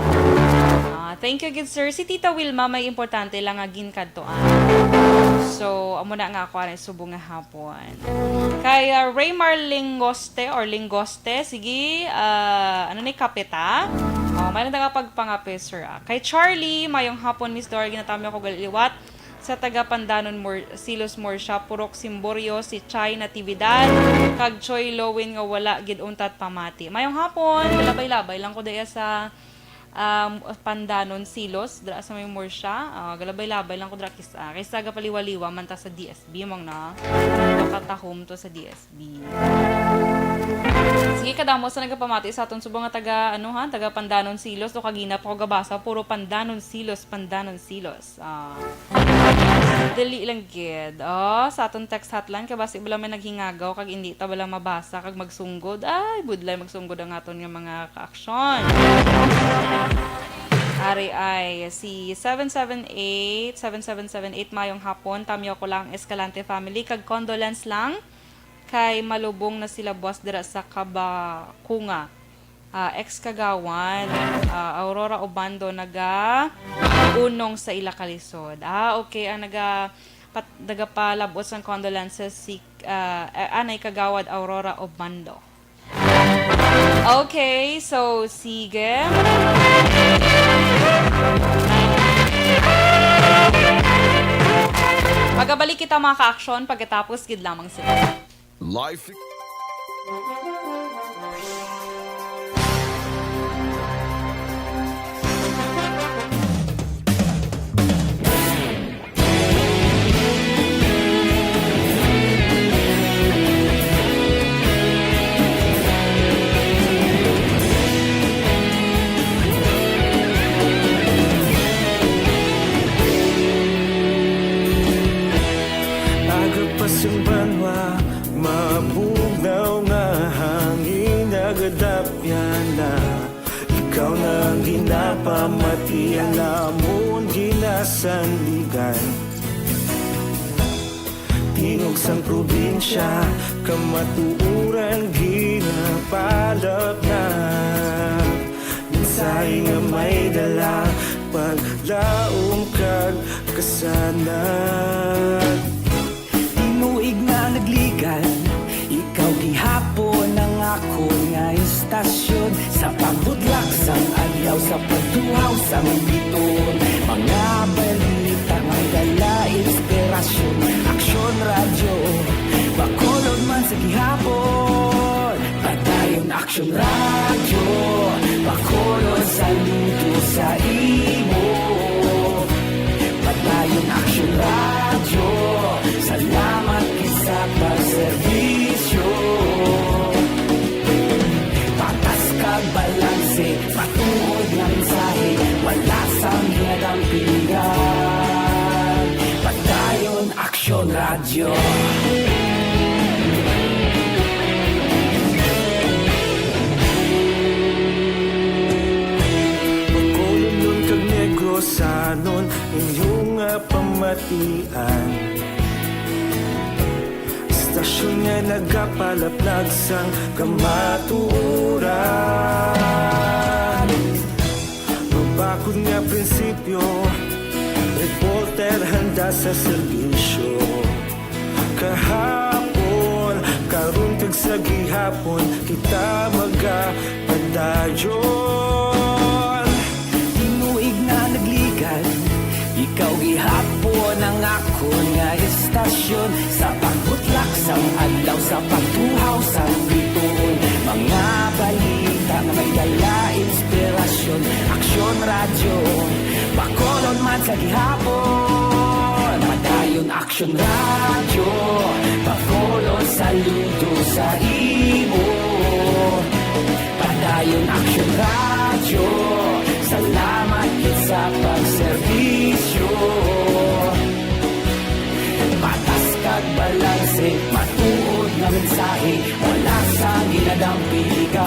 Ah, thank you gid, sir. Si Tita Wilma may importante lang nga ginkadtuan. So, amo na nga ako aning subong nga hapon. Kay, ah, Raymar Lingoste or Lingoste, sige, ah, ano ni, kape ta? Oh, may lang nga pagpangape, sir, ah. Kay Charlie, mayong hapon, Miss Dora, ginatamyo ko gali liwat sa taga Pandanon, Mur-, Silos, Murcia, Purok Simborio, si Chai Natividad, kag Choi Lowin nga wala gid untat pamati. Mayong hapon, galabay-labay lang ko daya sa, um, Pandanon, Silos, dira sa may Murcia. Ah, galabay-labay lang ko dira kis-, ah, kaysa gapaliwa-liwa man ta sa D S B, mang na. Makatahom to sa D S B. Sige, kadamo sa nagapamati sa aton subong nga taga, ano ha, taga Pandanon, Silos. O kagina pa ko gabasa, puro Pandanon, Silos, Pandanon, Silos. Ah, dali lang gid. Oh, sa aton text hotline, kay basi bala may naghingagaw kag indi ta bala mabasa kag magsunggod. Ay, budlay magsunggod ang aton nga mga kaaksyon. Ari ay si seven seven eight, seven seven seven eight, mayong hapon. Tamyo ko lang, Escalante family, kag condolence lang kay malubong na sila buwas dira sa Kabakunga. Ah, ex-kagawad, ah, Aurora Obando, naga-unong sa ila kalisod. Ah, okay. Ang naga-, pat-, nagapalabot sang condolences si, ah, eh, anay Kagawad Aurora Obando. Okay, so, sige. Magabalik kita, mga ka-aksyon, pagkatapos gid lamang sila. Life. Aga pa sang banwa, mabugnaw nga hangin, nagadapyan na. Ikaw na ang ginapamati, ang amon ginasandigan. Tingog sang probinsya, kamatuoran ginapalapnag. Mensahe nga may dala, paglaom kag kasanag. Tinuig na nagligan, ikaw gihapon ang akon nga istasyon. Sa pagbudlak sang adlaw, sa pagtuhaw sang biton, mga balita may dala inspirasyon. Aksyon Radyo, Bacolod man sa gihapon. Padayon Aksyon Radyo, Bacolod, saludo sa imo. Padayon Aksyon Radyo, salamat gid sa pagserbisyo. Patas kag balanse, matuod nga mensahe, wala sang ginadampingan. Padayon Aksyon Radyo. Bacolodnon kag Negrosanon, inyo nga pamatian. Istasyon nga nagapalaplag sang kamatuoran. Mabakod nga prinsipyo, reporter handa sa serbisyo. Kahapon, karon kag sa gihapon, kita magapadayon. Sa pagbutlak sang adlaw, sa pagtuhaw sang bituon, mga balita nga may dala inspirasyon. Aksyon Radyo, Bacolod man sa gihapon. Padayon Aksyon Radyo, Bacolod saludo sa imo. Padayon Aksyon Radyo, salamat gid sa pagserbisyo. Patas kag balanse, matuod nga mensahe, wala sang ginadampigan.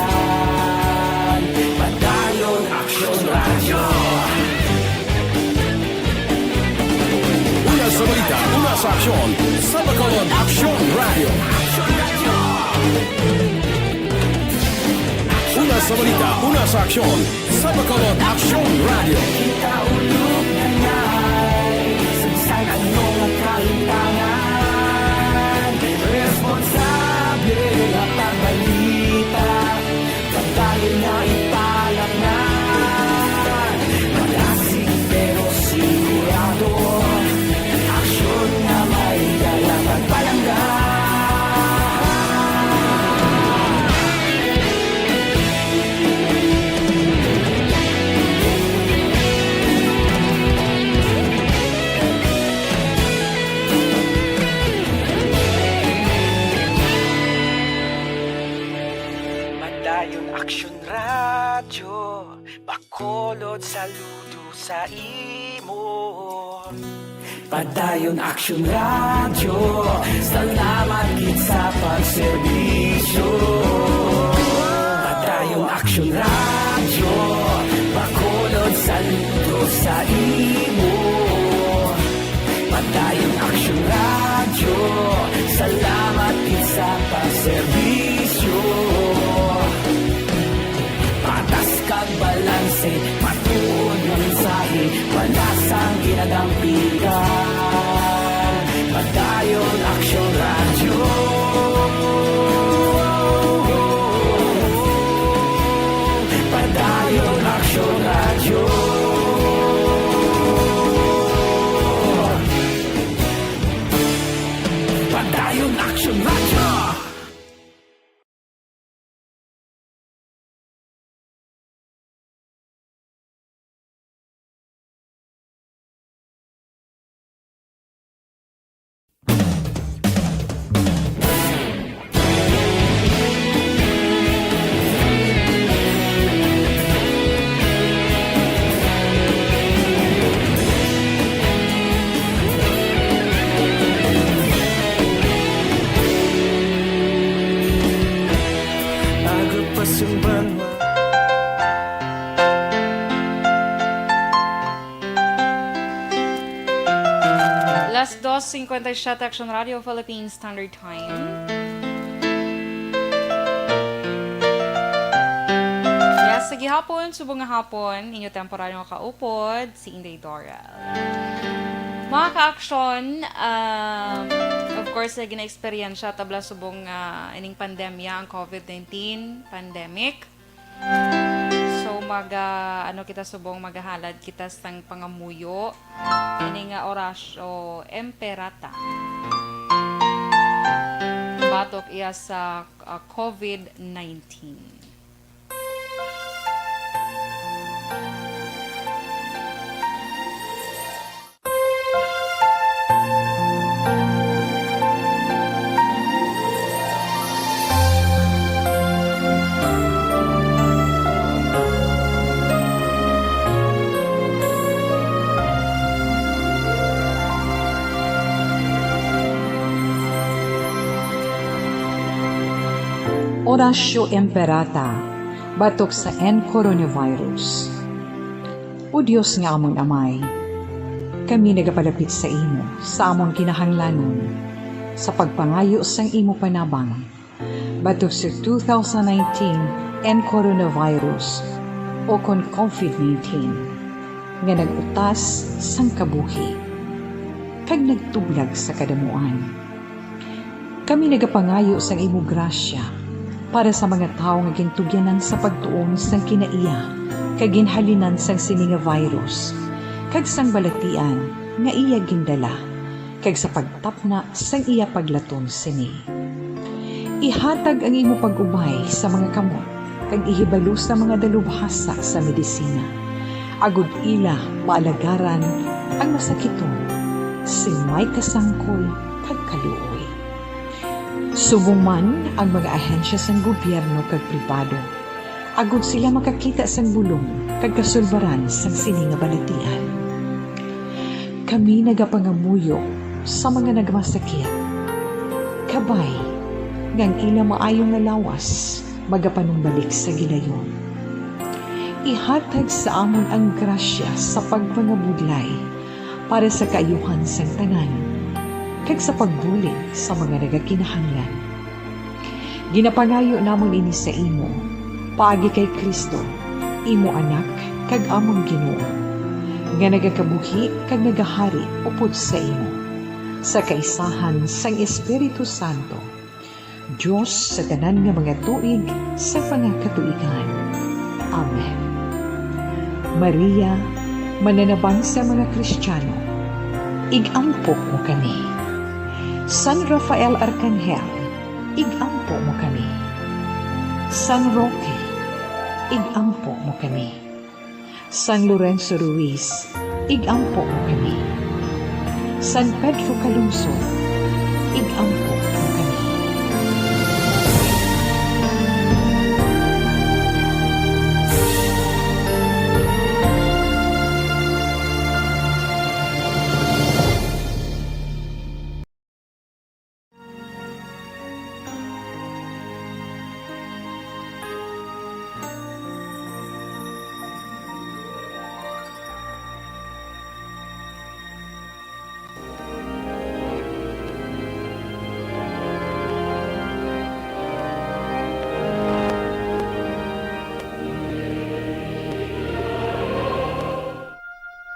Padayon Aksyon Radyo. Una sa balita, una sa aksyon, sa Bacolod Aksyon Radyo. Una sa balita, una sa aksyon, sa Bacolod Aksyon Radyo. Kita ulog na ngay, sa bisan ano nga kalimtangan, responsable nga pagbalita, pagdayon nga ipalaknan. Malasig pero sigurado, aksyon nga may dala pagpalangga. Padayon Aksyon Radyo, Bacolod saludo sa imo. Padayon Aksyon Radyo, salamat gid sa pagserbisyo. Padayon Aksyon Radyo, Bacolod saludo sa imo. Padayon Aksyon Radyo, salamat gid sa pagserbisyo. Patas kag balanse, matuod nga mensahe, wala sang ginadampigan. Padayon Aksyon Radyo. Padayon Aksyon Radyo. Padayon Aksyon Radyo. Aga pa sang banwa. Las dos cincuenta y siete, Action Radio Philippines Standard Time. Yes, sa gihapon, subong nga hapon, inyo temporaryo nga kaupod, si Inday Dora. Mga ka-aksyon, um, of course, gina-eksperyensya tabla subong nga ining pandemya, ang covid nineteen pandemic. So, maga-, ano kita subong, magahalad kita sang pangamuyo. Ini nga Oratio Imperata. Batok iya sa, ah, covid nineteen. Oratio Imperata, batok sa N coronavirus. O Dios nga amon Amay, kami nagapalapit sa imo sa amon kinahanglanon sa pagpangayo sang imo panabang batok sa two thousand nineteen N coronavirus, o kon covid nineteen, nga nag-utas sang kabuhi kag nagtublag sa kadamuan. Kami nagapangayo sang imo grasya para sa mga tawo nga gintugyanan sa pagtuon sang kinaiya kag ginhalinan sang sini nga virus, kag sang balatian nga iya gindala, kag sa pagtapna sang iya paglaton sini. Ihatag ang imo pag-ubay sa mga kamot, kag ihibalo sa mga dalubhasa sa medisina, agod ila maalagaran ang masakiton sing may kasangkol kag kaluoy. Subong man ang mga ahensya sang gobyerno kag pribado, agod sila makakita sang bulong kag kasulbaran sang sini nga balatian. Kami nagapangamuyo sa mga nagmasakit, kabay nga ang ila maayo nga lawas magapanumbalik sa gilayon. Ihatag sa amon ang grasya sa pagpangabudlay para sa kaayuhan sang tanan, kag sa pagbulig sa mga nagakinahanglan. Ginapangayo namon ini sa imo, paagi kay Cristo, imo Anak kag amon Ginoo, nga nagakabuhi kag nagahari upod sa imo, sa kaisahan sang Espiritu Santo, Dios sa tanan nga mga tuig sa mga katuigan. Amen. Maria, mananabang sa mga Kristiyano, ig-ampo mo kami. San Rafael Arkanghel, ig-ampo mo kami. San Roque, ig-ampo mo kami. San Lorenzo Ruiz, ig-ampo mo kami. San Pedro Calungsod, ig-ampo mo kami.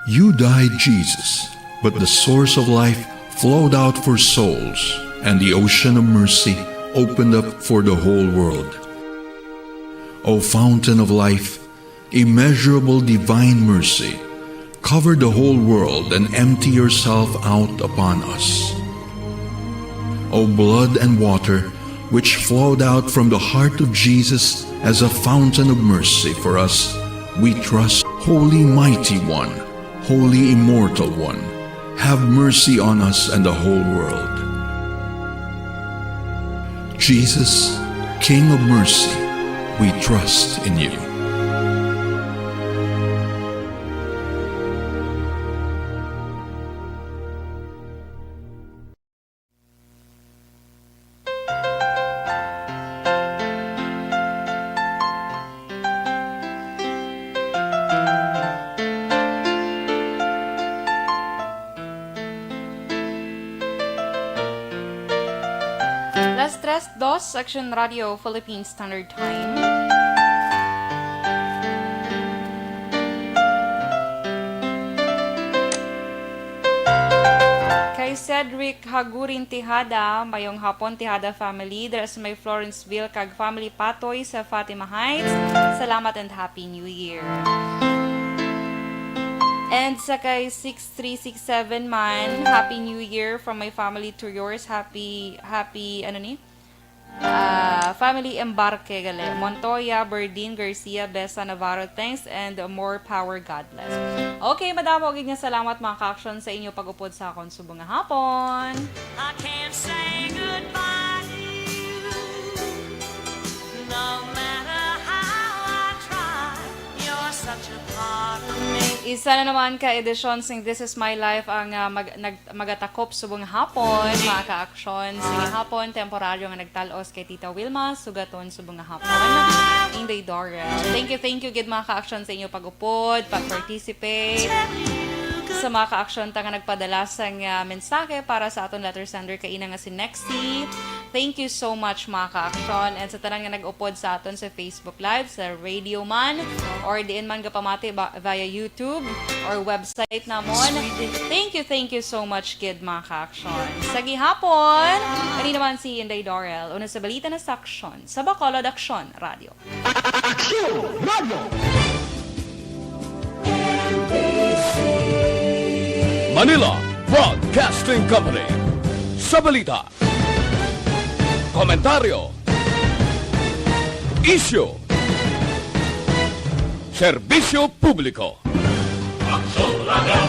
You died, Jesus, but the source of life flowed out for souls, and the ocean of mercy opened up for the whole world. O fountain of life, immeasurable divine mercy, cover the whole world and empty yourself out upon us. O blood and water, which flowed out from the heart of Jesus as a fountain of mercy for us, we trust, Holy Mighty One, Holy Immortal One, have mercy on us and the whole world. Jesus, King of mercy, we trust in you. Las tres dos, Action Radio Philippine Standard Time. Kay Cedric Hagurin Tejada, mayong hapon, Tejada family, dira sa may Florenceville, kag family Patoy sa Fatima Heights. Salamat and Happy New Year. And sa kay six three six seven man, Happy New Year from my family to yours. Happy, happy, ano ni? Ah, family Embarque gali. Montoya, Berdin, Garcia, Besa, Navarro, thanks and more power, God bless. Okay, madamo gid nga salamat, mga ka-action, sa inyo pag-upod sa akon subong nga hapon. I can't say goodbye to you, no matter how I try. You're such a part of me. Isa na naman ka edisyon sing This Is My Life ang, ah, mag-, nag-, magatakop subong hapon, mga ka-action. Sige hapon, temporaryo nga nagtal-os kay Tita Wilma, sugaton subong nga hapon, Inday Dorel. Thank you, thank you gid, mga ka-action, sa inyo pag-upod, pag-participate. Sa mga ka-action ta nga nagpadala sang, ah, mensahe para sa aton letter sender kaina nga si Nexie. Thank you so much, mga ka-action. And sa tanan nga nag-upod sa aton sa Facebook Live, sa radio man, or diin man gapamati ba, via YouTube or website namon. Thank you, thank you so much gid, mga ka-action. Sa gihapon, kani naman si Inday Dorel, una sa balita na section sa Bacolod Aksyon Radio. Aksyon Radio! Manila Broadcast Broadcasting Company. Sa balita, komentaryo, isyu, serbisyo publiko. Aksyon Radio.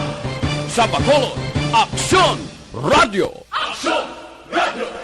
Sa Bacolod, Aksyon Radio. Aksyon Radio.